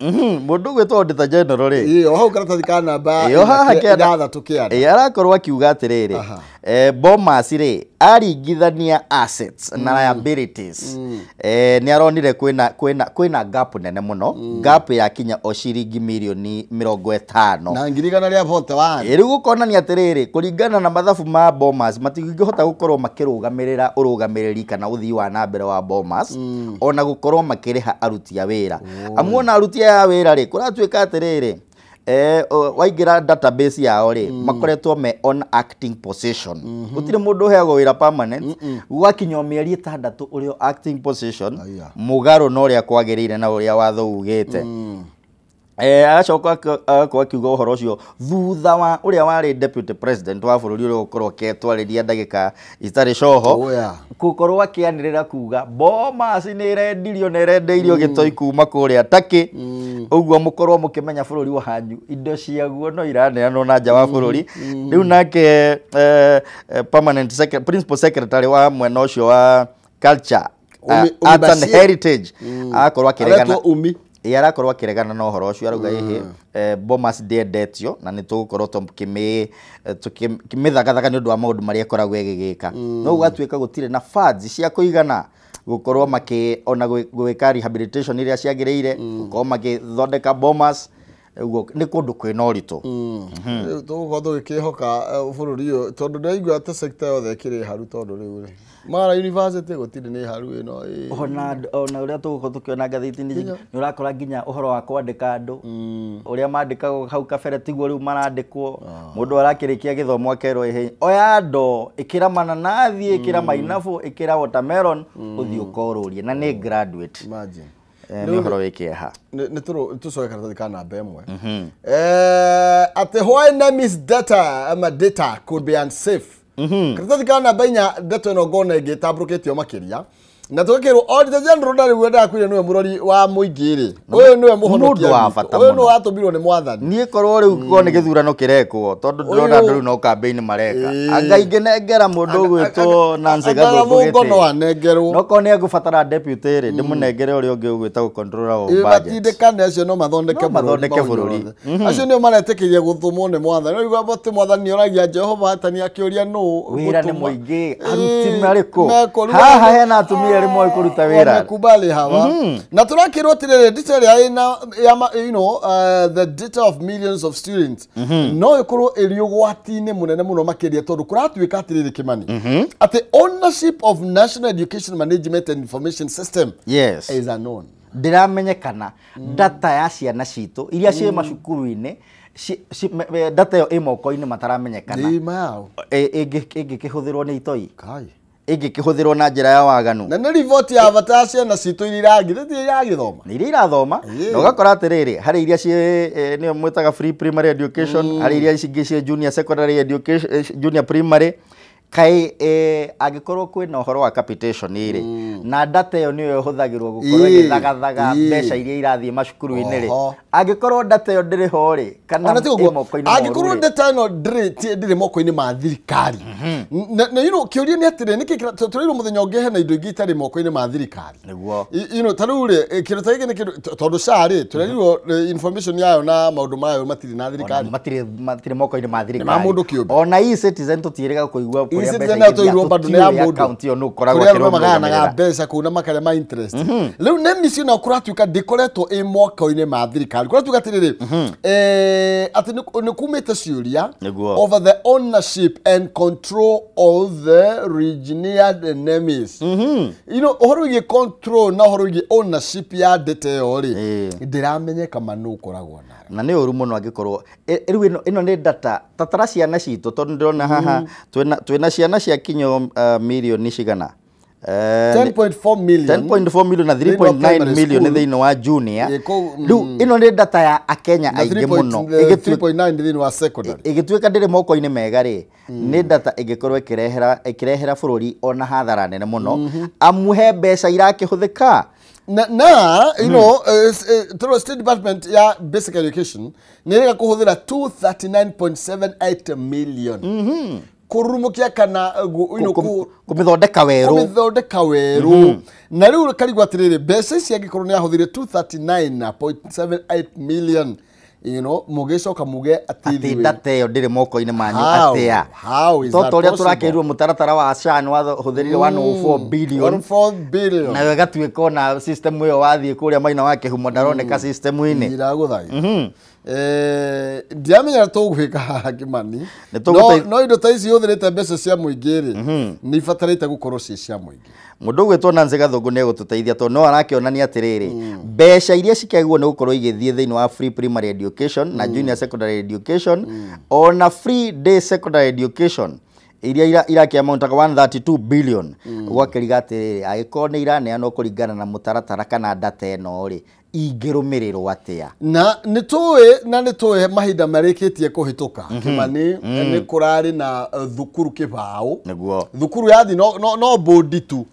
Mũndũ ũgwĩtwo Auditor General rĩ, ĩyo hau karatathi ka namba 6 kĩanda arakorwo akiuga atĩrĩrĩ, Bomas rĩ aringithania assets na liabilities, nĩ aronire kwĩna gap nene mũno, gap ya kinya o ciringi mirioni 50 na 141. Rĩu gũkonania atĩrĩrĩ, kũringana na mathabu ma Bomas matingĩhota gũkorwo makĩrũgamĩrĩra ũrũgamĩrĩri kana ũthii wa na mbere wa Bomas, ona gũkorwo makĩrĩha aruti a wĩra. Amu ona aruti aya a wĩra rĩ kũratuĩka atĩrĩrĩ, waingĩra database yao rĩ makoretwo me on acting position, gũtirĩ mũndũ ũheagwo wĩra permanent, gwakinya o mĩeri 6 ũrĩ o acting position, mũgarũ na ũrĩa kwagĩrĩire na ũrĩa watho ugĩte. Agacoka agakorwo akiuga ũhoro ũcio thutha wa ũrĩa warĩ deputy president wa bũrũri ũrĩa ũgũkorwo akĩtwarĩria ndagĩka itarĩ coho Oh, yeah. gũkorwo akĩanĩrĩra kuga Bomas nĩ ĩrendirio na ĩrendeirio gĩtoi kuma kũrĩa Turkey. Ũguo mũkorwo mũkĩmenya bũrũri wanyu indo ciaguo no iraneanwo na nja wa bũrũri. Rĩu nake permanent principal secretary wa mwena ũcio wa culture, Umi arts and Bashir. heritage, agakorwo akĩregana. Aretwo Umi. Ĩ, arakorwo akĩregana na ũhoro ũcio, arauga ĩhĩ, Bomas ndĩendetio na nĩ tũgũkorwo tũkĩmĩthagathaga nĩ ũndũ wa maũndũ marĩa ĩkoragwo ĩgĩgĩka. No gũgatuĩka gũtirĩ na funds cia kũigana gũkorwo makĩ ona gwĩka rehabilitation iria ciagĩrĩire, gũkorwo magĩthondeka Bomas. Ũguo nĩ kũndũ kwĩna ũritũ. Rĩu tũgũkorwo tũgĩkĩhoka bũrũri ũyũ, tondũ ndĩraigua atĩ sector yothe ĩkĩrĩ haru, tondũ rĩu rĩ mara university gũtirĩ, nĩ haru ĩno ĩ. Ona ũrĩa tũgũkorwo tũkĩona ngathĩti-inĩ, nĩ ũrakora nginya ũhoro wa kwandĩka andũ, ũrĩa mandĩkagwo hau kabere tiguo rĩu marandĩkwo. Mũndũ arakĩrĩkia gĩthomo akerwo, ĩhĩ, oya ndoo, ĩkĩra mananathi, ĩkĩra mainabũ, ĩkĩra watermelon, ũthiĩ ũkorũrie, na nĩ graduate. Imagine. Nĩ ũhoro wĩ kĩeha. Nĩ tũcoke karatathi ka namba 1. Atĩ why NEMIS data ama data could be unsafe. Karatathi ka namba 4, ndeto ĩno ngona ĩngĩ ĩtambũrũkĩtio makĩria, na tũgakĩrwo Auditor General ndarĩ wendaga kwĩra nĩwe mũrori wa mũingĩ rĩ, ũyũ nĩwe mũhonokia Mũndũ wa witũ. bata Ũyũ mũno. nĩwe watũmirwo nĩ mwathani. Niĩ korwo rĩu korwo nĩ gĩthurano kĩrekwo, tondũ ndĩrona andũ rĩu no kambĩini mareka, anga ingĩnengera mũndũ ũgwĩtwo Nancy Gathũngũ Gathũngũ no gĩtĩ. anengerwo. No korwo nĩ egũbatara deputy rĩ, ndĩmũnengere ũrĩa ũngĩ ũgwĩtagwo controller of budget. Matindĩkane acio no mathondeke No mathondeke bũrũri. mothe. Acio nĩo maretĩkĩria gũtũmwo nĩ mwathani. Rĩu atĩ mwathani nĩoragia Jehova atani akĩũria nũ Wĩra nĩ ũgũtũma. mũingĩ, aruti marĩkũ? Mekũ, rĩu Haha hena atumia erĩ moĩ kũruta wĩra. Wamekubali hawa, na tũrakĩrwo atĩrĩrĩ, data ĩrĩa ĩna ya the data of millions of students no ĩkorwo ĩrĩ ũgwati-inĩ mũnene mũno makĩria, tondũ kũratuĩka atĩrĩrĩ, Kĩmani, atĩ ownership of National Education Management and Information System is unknown. Ndĩramenyekana data ya ciana citũ iria ciĩ macukuru-inĩ, data ĩyo ĩ moko-inĩ mataramenyekana. Ndĩ yao. Ĩngĩkĩhũthĩrwo nĩ itoi, Kai. ĩngĩkĩhũthĩrwo na njĩra ya waganu. Na nĩ riboti ya bata ya ciana citũ iria iragĩthoma. Nĩ iria irathoma. Na ũgakora atĩrĩrĩ, harĩ iria ciĩ nĩyo mwĩtaga free primary education, harĩ iria cingĩ ciĩ junior secondary education, junior primary. Kaĩ angĩkorwo kwĩna ũhoro wa capitation rĩ, na data ĩyo nĩyo ĩhũthagĩrwo gũkorwo ĩgĩthagathaga mbeca iria irathiĩ macukuru-inĩ rĩ, angĩkorwo data ĩyo ndĩrĩ ho rĩ, kana Ona ti ĩ ũguo, moko-inĩ angĩkorwo moru rĩ, data ĩno ndĩrĩ moko-inĩ ma thirikari. Na kĩũria nĩ atĩrĩ, nĩkĩ tũrĩirwo mũthenya ũngĩ hena indo ingĩ itarĩ moko-inĩ ma thirikari? Nĩguo. Ta rĩu rĩ, kĩndũ ta gĩkĩ nĩ kĩndũ tondũ SHA rĩ, tũrerirwo information yayo na maũndũ mayo matirĩ na thirikari. Ona matirĩ moko-inĩ ma thirikari. Ma mũndũ kĩũmbe. Ona e-Citizen tũtiĩrĩga kũigua kũrĩa mbeca E-Citizen nayo igĩthiĩ, tũirwo bado nĩ ya tũtiũĩ mũndũ. account ĩyo nũ ũkoragwo Kũrĩa arũme akĩrwo magayanaga mũrũgamĩrĩra. mbeca kũu na makarĩa ma interest. Rĩu NEMIS nayo kũratuĩka ndĩkoretwo ĩ moko-inĩ ma thirikari. Kũratuĩka atĩrĩrĩ, atĩ nĩ kumĩte ciũria over the ownership and control of the re-engineered NEMIS. Ũhoro wĩgiĩ control na ũhoro wĩgiĩ ownership ya data ĩyo rĩ, ndĩramenyeka ma nũ ũkoragwo nayo. Na nĩ ũru mũno angĩkorwo rĩu ĩno nĩ data tatara ciana citũ, tondũ ndĩrona haha twĩna ciana cia kinyo mirioni cigana? 10.4 million. 10.4 million na Thĩinĩ wa 3.9 primary million school. thĩinĩ wa junior. Ĩ, Rĩu ĩno nĩ data ya akenya na aingĩ mũno. 3.9 thĩinĩ wa secondary. Ĩgĩtuĩka ndĩrĩ moko-inĩ mega rĩ, nĩ data ĩngĩkorwo ĩkĩrehera bũrũri ona hathara nene mũno, amu he mbeca irakĩhũthĩka. Na through State Department ya Basic Education nĩ ĩrega kũhũthĩra 239.78 million kũrurumũkia kana Kũmĩthondeka werũ. Kũmĩthondeka werũ. Na rĩu karigwo atĩrĩrĩ, mbeca ici angĩkorwo nĩ ahũthire 239.78 million, mũgĩcoka muge atĩ atĩ data ĩyo ndĩrĩ moko-inĩ manyu atĩa? How is To that ta ũrĩa possible? tũrakĩrirwo mũtaratara wa SHA nĩ wahũthĩrire 104 billion, 1.4 billion. Nayo ĩgatuĩka ona system ĩyo wathiĩ kũrĩa maina wa kĩhumo ndaroneka system-inĩ. Iragũthaitha. Ndiamenya tũgwĩka haha, Kĩmani. Nĩ tũgũteith- No indo ta ici ihũthĩrĩte mbeca cia mũingĩ rĩ, nĩ ibatarĩte gũkorwo ciĩ cia mũingĩ. Mũndũ ũgwĩtwo Nancy Gathũngũ nĩ egũtũteithia, tondũ no arakĩonania atĩrĩrĩ, mbeca iria cikĩagĩrĩirwo nĩ gũkorwo igĩthiĩ thĩinĩ wa free primary education na junior secondary education, ona free day secondary education, iria irakĩamountaga 132 billion, gwakĩriga atĩrĩrĩ, angĩkorwo nĩ iraneanwo kũringana na mũtaratara kana data ĩno rĩ, Ingĩrũmĩrĩrwo atĩa? Na nĩ tũĩ mahinda marĩkĩtie kũhĩtũka, Kĩmani, nĩ kũrarĩ na thukuru kĩbaũ. Thukuru yathi no bodi tu.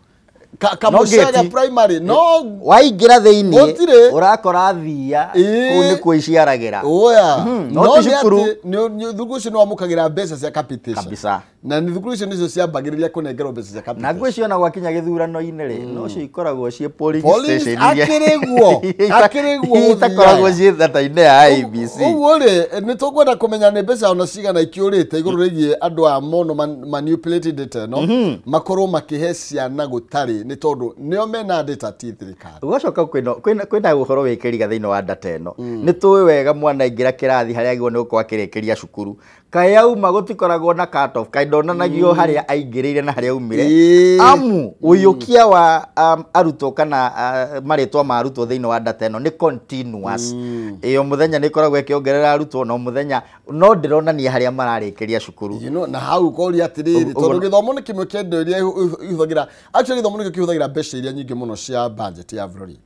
Kamucege gate. Primary no Waingĩra thĩinĩ Gũtirĩ. ũrakora thia kũu nĩkuo iciaragĩra. Oya. No No ti nĩ cukuru. atĩ thukuru icio nĩ wamũkagĩra mbeca cia capitation. Kabisa. Na nĩ thukuru icio nĩcio ciambagĩrĩria kũnengerwo mbeca cia Na capitation. ngwĩciria ona gwakinya gĩthurano-inĩ rĩ, nocio ikoragwo ciĩ polling Polling station iria- akĩrĩ guo, akĩrĩ guo itakoragwo gũthiaga. ciĩ thata-inĩ ya IEBC. Ũguo rĩ, nĩ tũkwenda kũmenya nĩ mbeca ona cigana ikĩũrĩte igũrũ rĩgiĩ andũ aya mono manipulated data ĩno, makorwo makĩhe ciana gũtarĩ, nĩ tondũ nĩo mena data, ti thirikari. Ũgacoka kwĩna ũhoro wĩkĩriga thĩinĩ wa data ĩno. Nĩ tũĩ wega mwana aingĩra kĩrathi harĩa agĩrĩirwo nĩ gũkorwo akĩrĩkĩria cukuru, kaĩ auma gũtikoragwo na cut off, kaĩ ndonanagio harĩa aingĩrĩire na harĩa aumire. Amu ũiyũkia wa arutwo kana marĩtwa ma arutwo thĩinĩ wa data ĩno nĩ continuous. Ĩyo mũthenya nĩ ĩkoragwo ĩkĩongerera arutwo no mũthenya, no ndĩronania harĩa mararĩkĩria cukuru. Na hau ũkoria atĩrĩrĩ, tondũ gĩthomo nĩ kĩmwe kĩa indo iria ihũthagĩra, actually gĩthomo nĩkĩo kĩhũthagĩra mbeca iria nyingĩ mũno cia budget ya bũrũri,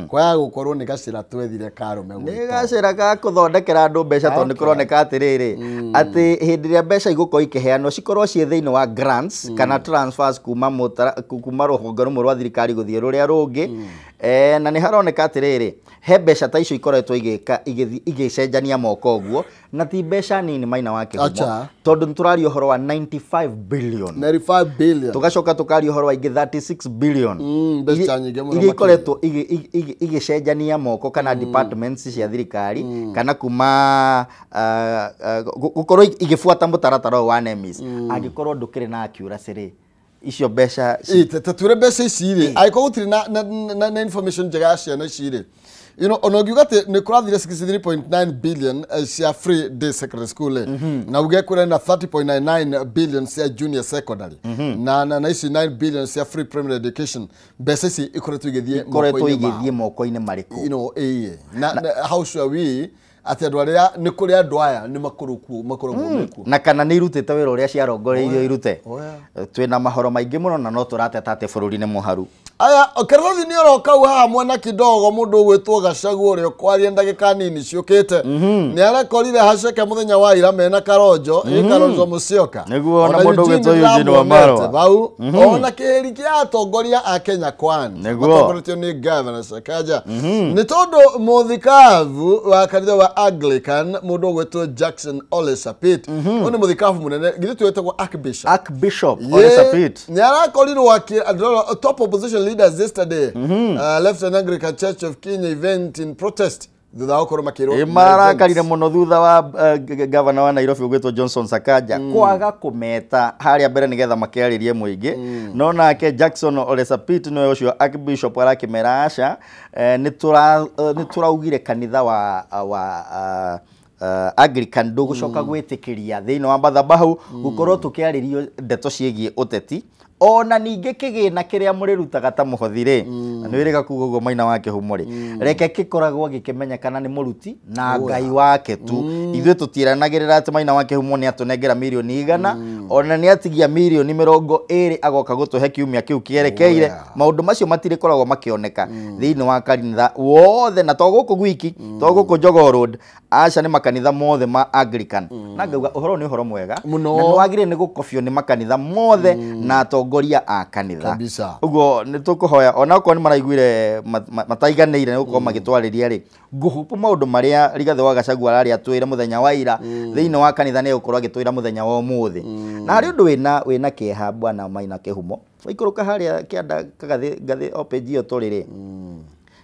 kwaga gũkorwo nĩ gacĩra twethire karũme Nĩ gwitũ. gacĩra ga kũthondekera andũ mbeca, tondũ nĩ kũroneka atĩrĩrĩ, atĩ hĩndĩ ĩrĩa mbeca igũkorwo ikĩheanwo cikorwo ciĩ thĩinĩ wa grants kana transfers kuma rũhonge rũmwe rwa thirikari gũthiĩ rũrĩa rũngĩ. Na nĩ haroneka atĩrĩrĩ, he mbeca ta icio ikoretwo igĩka igĩcenjania moko ũguo, na ti mbeca nini, Maina wa Kĩhumo, Acha. tondũ nĩ tũraria ũhoro wa 95 billion. 95 billion. Tũgacoka tũkaria ũhoro wa ingĩ 36 billion. Mbeca nyingĩ mũno iria makĩria. Ikoretwo igĩcenjania moko kana departments cia thirikari kana kuma gũkorwo igĩbuata mũtaratara ũyũ wa NEMIS. Angĩkorwo ndũkĩrĩ na accuracy rĩ, icio mbeca Ĩ, ta twĩre mbeca ici rĩ, angĩkorwo gũtirĩ na information njega ya ciana ici rĩ, ona ũngiuga atĩ nĩ kũrathire 63.9 billion cia free day secondary school rĩ, na uge kũrĩ na 30.99 billion cia junior secondary na ici 9 billion cia free primary education, mbeca ici ikoretwo igĩthiĩ ikoretwo moko-inĩ mao. Igĩthiĩ moko-inĩ marĩkũ? Ĩĩ, na how sure we atĩ andũ arĩa nĩ kũrĩ andũ aya nĩ makorwo makoragwo mekuo? Na kana nĩ irutĩte wĩra ũrĩa ciarongoreirio irute? Oya. Twĩna mahoro maingĩ mũno na no tũrateta atĩ bũrũri nĩ mũharu. Aya, karatathi nĩ oro kau haha mwena kidogo, mũndũ ũgwĩtwo Gachagua ũrĩa ũkwaria ndagĩka nini ciũkĩte nĩ arekorire haceke mũthenya wa ira mena Karonjo, ĩ Karonjo Musyoka. Nĩguo, na Ona mũndũ Eugene ũgwĩtwo Eugene ndĩramuonete Wamalwa. Vau ona kĩhĩri kĩa atongoria a Kenya Kwanza matongoretio nĩ Governor Sakaja, nĩ tondũ mũthikabu wa kanitha wa Anglican, mũndũ ũgwĩtwo Jackson Ole Sapit, ũyũ nĩ mũthikabu mũnene, githĩ twĩtagwo Archbishop? Archbishop Ole Sapit. Nĩ arakorirwo top opposition leaders yesterday left an Anglican Church of Kenya event in protest thutha wa gũkorwo makĩrwo Ĩ, marakarire mũno thutha wa gavana wa Nairobi ũgwĩtwo Johnson Sakaja kwaga kũmeta harĩa mbere nĩgetha makĩarĩrie mũingĩ. No nake Jackson Ole Sapit, nĩwe ũcio Archbishop, arakĩmera aca, nĩ tũraugire kanitha wa Anglican ndũgũcoka gwĩtĩkĩria thĩinĩ wa mathabahu gũkorwo tũkĩarĩrio ndeto ciĩgiĩ ũteti, ona ningĩ kĩgĩna kĩrĩa mũrĩrutaga ta mũhothi rĩ, na nĩ wĩrĩga kuga ũguo, Maina wa Kĩhumo rĩ, reke gĩkoragwo gĩkĩmenyekana nĩ mũruti na Ngai wake tu. Ithuĩ tũtiĩranagĩrĩra atĩ Maina wa Kĩhumo nĩ atũnengera mirioni 100, ona nĩ atigia mirioni 20 agoka gũtũhe kiumia kĩu kĩerekeire. Maũndũ macio matirĩkoragwo makĩoneka thĩinĩ wa kanitha wothe, na to gũkũ gwiki, to gũkũ Jogoo Road, aca, nĩ makanitha mothe ma Anglican. Na ngauga ũhoro nĩ ũhoro mwega Mũno. na nĩ wagĩrĩire nĩ gũkobio nĩ makanitha mothe na atongoria a kanitha. Kabisa. Ũguo nĩ tũkũhoya ona okorwo nĩ maraiguire mataiganĩire nĩ gũkorwo magĩtwarĩria rĩ, ngũhupu maũndũ marĩa Rigathĩ wa Gachagua ararĩ atwĩre mũthenya wa ira thĩinĩ wa kanitha, nĩ egũkorwo agĩtwĩra mũthenya wa ũmũthĩ. Na harĩ ũndũ wĩna kĩeha, bwana Maina Kĩhumo, waikũrũka harĩa kĩanda kagathĩ ngathĩ o page ĩyo tũrĩ rĩ,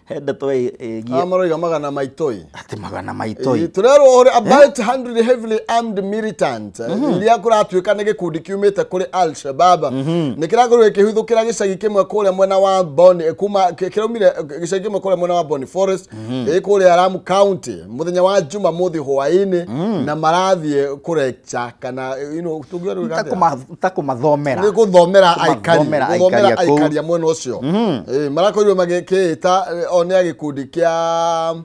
he ndeto ĩgiĩ Aya maroiga magana maitoi. Atĩ magana maitoi. Turerwo ũrĩa about 100 heavily armed militant iria kũratuĩka nĩ gĩkundi kiumĩte kũrĩ Al Shabab nĩ kĩrakorirwo gĩkĩhithũkĩra gĩcagi kĩmwe kũrĩa mwena wa Boni, kuma kĩraumire gĩcagi kĩmwe kũrĩa mwena wa Boni Forest, ĩ kũrĩa Lamu County, mũthenya wa Jumamothi hwaĩ-inĩ, na marathiĩ kũrecha kana tũngiuga Ta atĩa? Ta kũmathomera. Nĩ gũthomera aikari. Kũmathomera Gũthomera aikari a kũu. aikari a mwena ũcio. Ĩ, marakorirwo magĩkĩĩta o nĩ a gĩkundi kĩa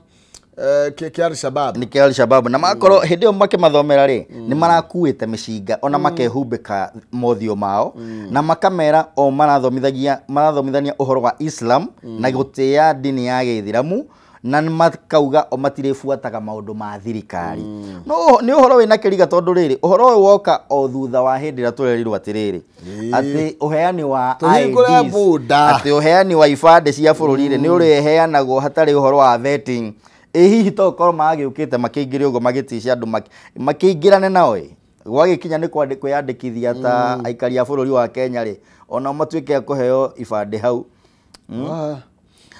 Al-Shabab. Nĩ kĩa Al-Shabab, na makorwo hĩndĩ ĩyo makĩmathomera rĩ, nĩ marakuĩte mĩcinga ona makehumbĩka mothiũ mao, na makamera o marathomithagia marathomithania ũhoro wa Islam na gũtĩĩa ndini ya gĩithiramu. Na makauga o matirĩbuataga maũndũ ma thirikari. No nĩ ũhoro wĩna kĩriga tondũ rĩrĩ ũhoro ũyũ woka o thutha wa hĩndĩ ĩrĩa tũrerirwo atĩrĩrĩ atĩ ũheani wa IDs, atĩ ũheani wa ibandĩ cia bũrũri rĩ nĩ ũrĩheanagwo hatarĩ ũhoro wa vetting. Ĩ hihi to korwo magĩũkĩte makĩingĩre ũguo magĩticia andũ makĩingĩrane nao ĩ gwagĩkinya nĩ kwĩyandĩkithia ta aikari a bũrũri wa Kenya rĩ ona matuĩke a kũheo ibandĩ hau.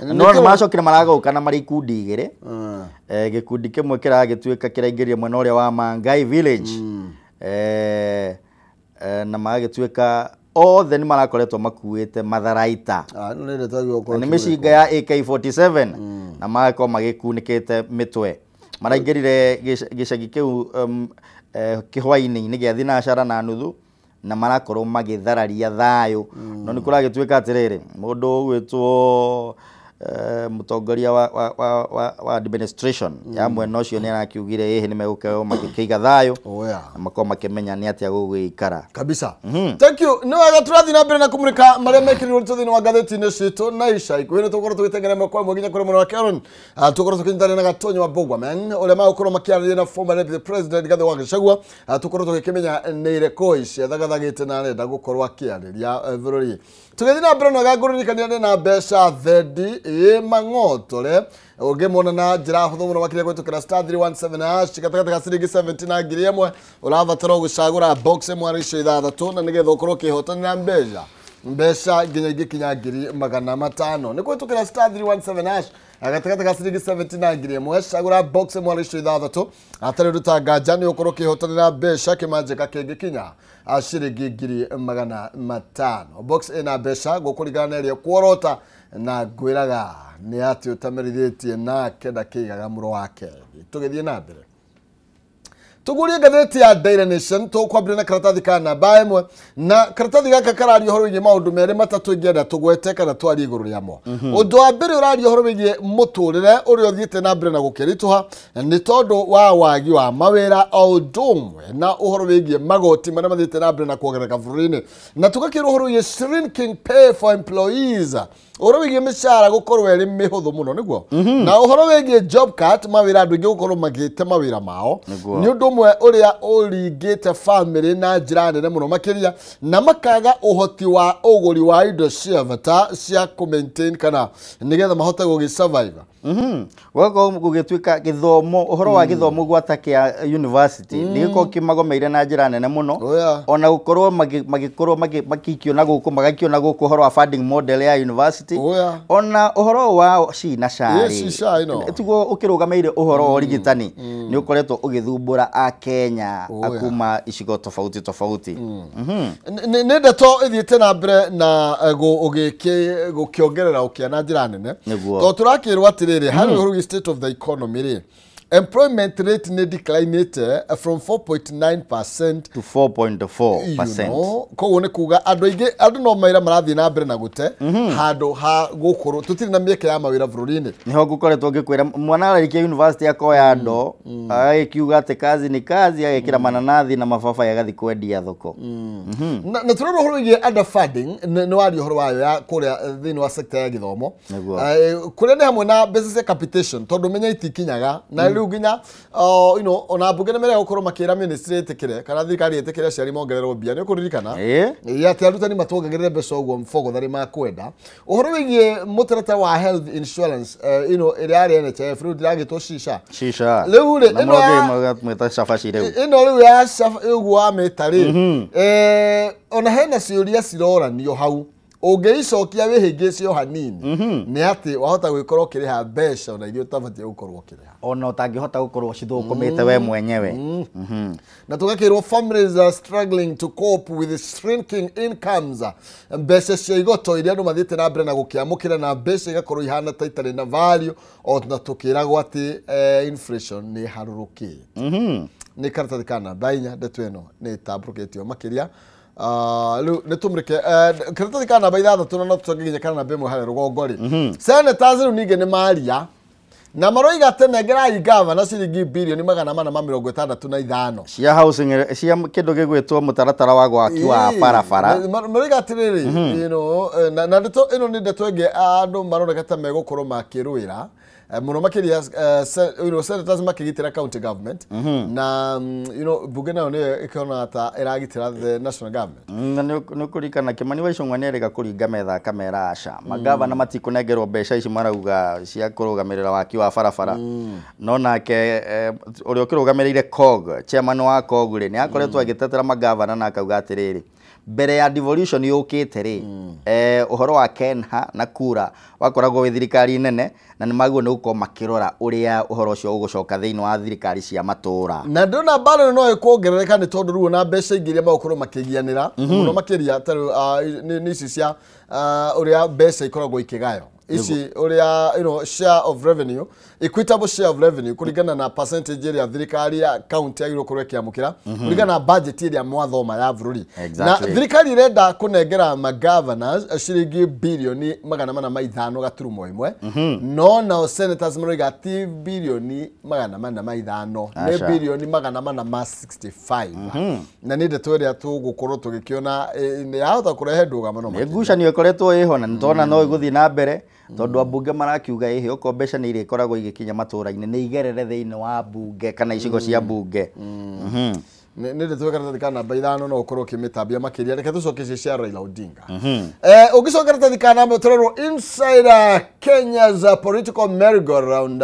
No nĩ macokire maragũka na marĩ ikundi igĩrĩ. Gĩkundi kĩmwe kĩragĩtuĩka kĩraingĩrire mwena ũrĩa wa Mangai village. Na magagĩtuĩka othe nĩ marakoretwo makuĩte matharaita. Nĩ mĩcinga ya AK47 na magakorwo magĩkunĩkĩte mĩtwe. Maraingĩrire gĩcagi kĩu kĩhwainĩ-inĩ gĩa thinacara na nuthu na marakorwo magĩthararia thayũ. No nĩ kũragĩtuĩka atĩrĩrĩ mũndũ ũgwĩtwo mũtongoria wa administration ya mwena ũcio nĩ arakiugire ĩhĩ nĩ megũkorwo magĩkĩiga thayũ na makorwo makĩmenya nĩ atĩa gũgĩikara kabisa. Thank you. Nĩ wega tũrathiĩ na mbere na kũmũrĩka marĩa mekĩrirwo thĩinĩ wa ngathĩti-inĩ citũ na ica ikuhĩ nĩ tũgũkorwo tũgĩteng'era ĩmwe kwa ĩmwe nginya kũrĩ mwena wa Karen. Tũgũkorwo tũkĩnyitanĩra na Gatonyo wa Mbũgua man ũrĩa magũkorwo makĩaranĩria na former deputy president Rigathĩ wa Gachagua. Tũkorwo tũgĩkĩmenya nĩ irĩkũ ici athagathagĩte na arenda gũkorwo akĩarĩria bũrũri. Tũgĩthiĩ na mbere na wega ngũririkania nĩ na mbeca thendi ĩ mang'otore ũngĩmona na njĩra hũthũ mũno makĩria kũhĩtũkĩra star 317 hash gatagatĩ ka ciringi 70 na ngiri ĩmwe ũrabatara gũcagũra box ĩmwe harĩ icio ithathatũ na nĩgetha ũkorwo ũkĩhotanĩra mbeca nginya ingĩkinya 500,000 nĩ kũhĩtũkĩra star 317 hash gatagatĩ ka ciringi 70 na ngiri ĩmwe cagũra box ĩmwe harĩ icio ithathatũ hatarĩ ũndũ ta nganja nĩ ũkorwo ũkĩhotanĩra mbeca kĩmanjĩka kĩngĩkinya ciringi 500,000. Box ĩna mbeca gũkũringana na ĩrĩa kuorota na ngwĩraga nĩ atĩ ũtamerithĩtie nake ndakĩigaga mũro wake. Tũgĩthiĩ na mbere tugurie ngathĩti ya Daily Nation tũkwambĩrĩria na karatathi ka namba ĩmwe na karatathi gaka kararia ũhoro wĩgiĩ maũndũ merĩ matatũ ingĩenda tũgwete kana twarie igũrũ rĩamo. Ũndũ wa mbere ũraria ũhoro wĩgiĩ mũtũrĩre ũrĩa ũthiĩte na mbere na gũkĩritũha nĩ tondũ wa wagi wa mawĩra o ũndũ ũmwe na ũhoro wĩgiĩ magoti marĩa mathiĩte na mbere na kuongerereka bũrũri-inĩ na tũgakĩrwo ũhoro wĩgiĩ shrinking pay for employees ũhoro wĩgiĩ mĩcara gũkorwo ĩrĩ mĩhũthũ mũno nĩguo na ũhoro wĩgiĩ job cut mawĩra andũ aingĩ gũkorwo magĩte mawĩra mao nĩ ũndũ ũmwe ũrĩa ũringĩte famĩlĩ na njĩra nene mũno makĩria na makaga ũhoti wa ũgũri wa indo cia bata cia kũ maintain kana nĩgetha mahote gũgĩ survive. Gũgakorwo gũgĩtuĩka gĩthomo ũhoro wa gĩthomo gwata kĩa university nĩ gĩkorwo kĩmagomeire na njĩra nene mũno ona gũkorwo magĩkorwo makĩikio na gũkũ magaikio na gũkũ ũhoro wa funding model ya university ona ũhoro wa SHI na SHA tiguo ũkĩrũgamĩire ũhoro wa ũrigitani nĩ ũkoretwo ũgĩthumbũra a Kenya akuma icigo tofauti tofauti. Nĩ ndeto ĩthiĩte na mbere na gũkĩongerera ũkĩa na njĩra nene tondũ tũrakĩrwo atĩrĩrĩ harĩ ũhoro wĩgiĩ state of the economy rĩ employment rate nĩ declined from 4.9% to 4.4%. Koguo nĩ kuga andũ aingĩ andũ no mawĩra marathiĩ na mbere na gũte handũ ha gũkorwo tũtirĩ na mĩeke ya mawĩra bũrũri-inĩ. Nĩho ngũkoretwo ngĩkwĩra mwana ararĩkia university akoya ndo agĩkiuga atĩ kazi ni kazi agĩkĩra mananathi na mababaĩ agathiĩ kwendia thoko. Na tũrona ũhoro wĩgiĩ underfunding nĩ waria ũhoro wayo ya kũrĩa thĩinĩ wa sector ya gĩthomo kũrĩa nĩ hamwe na mbeca cia capitation tondũ menya itikinyaga na rĩu nginya you know ona mbunge nĩ merega gũkorwo makĩra ministry ĩtĩkĩre kana thirikari ĩtĩkĩre aciari mongererwo mbia nĩ ũkũririkana atĩ arutani matuongagĩrĩre mbeca ũguo mbogo makwenda. Ũhoro wĩgiĩ mũtaratara wa health insurance you know ĩrĩa yarĩ NHIF rĩu ndĩragĩtwo SHA rĩu rĩ ĩno rĩu ya ũguo wamĩta rĩ ona hena ciũria ciroranio hau ũngĩicokia wĩhĩngĩce o hanini nĩ atĩ wahota gwĩkorwo ũkĩrĩha mbeca ona iria ũtabatiĩ gũkorwo ũkĩrĩha ona ũtangĩhota gũkorwo cithũkũmĩte we mwenyewe. Na tũgakĩrwo families are struggling to cope with shrinking incomes mbeca cia igoto iria andũ mathiĩte na mbere na gũkĩamũkĩra na mbeca igakorwo ihana ta itarĩ na value ona tũkĩragwo atĩ inflation nĩ ĩharũrũkĩte. Nĩ karatathi ka namba inya ndeto ĩno nĩ ĩtambũrũkĩtio makĩria. Rĩu nĩ tũmũrĩke karatathi ka namba ithathatũ na no tũcoke nginya kana namba ĩmwe harĩa rũgongo rĩ senators rĩu ningĩ nĩ maria Na maroiga tenengerai gavana ciringi bilioni 465 cia housing cia kindu gigwitwo mutaratara wa gwaki wa barabara. Maroiga atiriri, you know, na ndeto ino ni ndeto ingi andu maroneka ta megukorwo makirwira muno makiria, you know, senators makigitira county government na you know, bunge nayo niyo ikiona ta iragitira the national government. Na nĩ kũririkana Kimani wa Ichung'wa nĩ erĩga kũringa metha akamera aca magavana matikunengerwo mbeca ici marauga cia kũrũgamĩrĩra waki wa barabara. No nake ũrĩa ũkĩrũgamĩrĩire COG, chairman wa COG rĩ, nĩ akoretwo agĩtetera magavana na akauga atĩrĩrĩ, mbere ya devolution yũkĩte rĩ, ũhoro wa Kenha na Kura wakoragwo wĩ thirikari nene na nĩ magwo nĩ gũkorwo makĩrora ũrĩa ũhoro ũcio ũgũcoka thĩinĩ wa thirikari cia matũũra. Na ndona mbara no ĩkuongerereka nĩ tondũ rĩu ona mbeca ingĩ iria magũkorwo makĩgianĩra mũno makĩria ta rĩu nĩ ici cia ũrĩa mbeca ikoragwo ikĩgayo ici ũrĩa, you know, share of revenue, equitable share of revenue kũringana na percentage ĩrĩa thirikari ya county yagĩrĩirwo gũkorwo ĩkĩamũkĩra kũringana na budget ĩrĩa mwathoma ya bũrũri. Na thirikari ĩrenda kũnengera magovernors ciringi bilioni 405.1, no nao senators maroiga ti bilioni 405, nĩ bilioni 465. Na nĩ ndeto ĩrĩa tũgũkorwo tũgĩkĩona yahota kũrehe ndũgamo. Nĩ ngucanio ĩkoretwo ĩho na nĩtwona no ĩgũthiĩ na mbere tondũ ambunge marakiuga ĩhĩ okorwo mbeca nĩ irĩkoragwo igĩkinya matũũra-inĩ nĩ igerere thĩinĩ wa mbunge kana icigo cia mbunge. Nĩ ndeto karatathi ka namba 5 no ũkorwo ũkĩmĩtambia makĩria. Reke tũcoke ici cia Raila Odinga. Ũngĩcoka karatathi ka namba tũrerwo inside Kenya's political merry-go-round,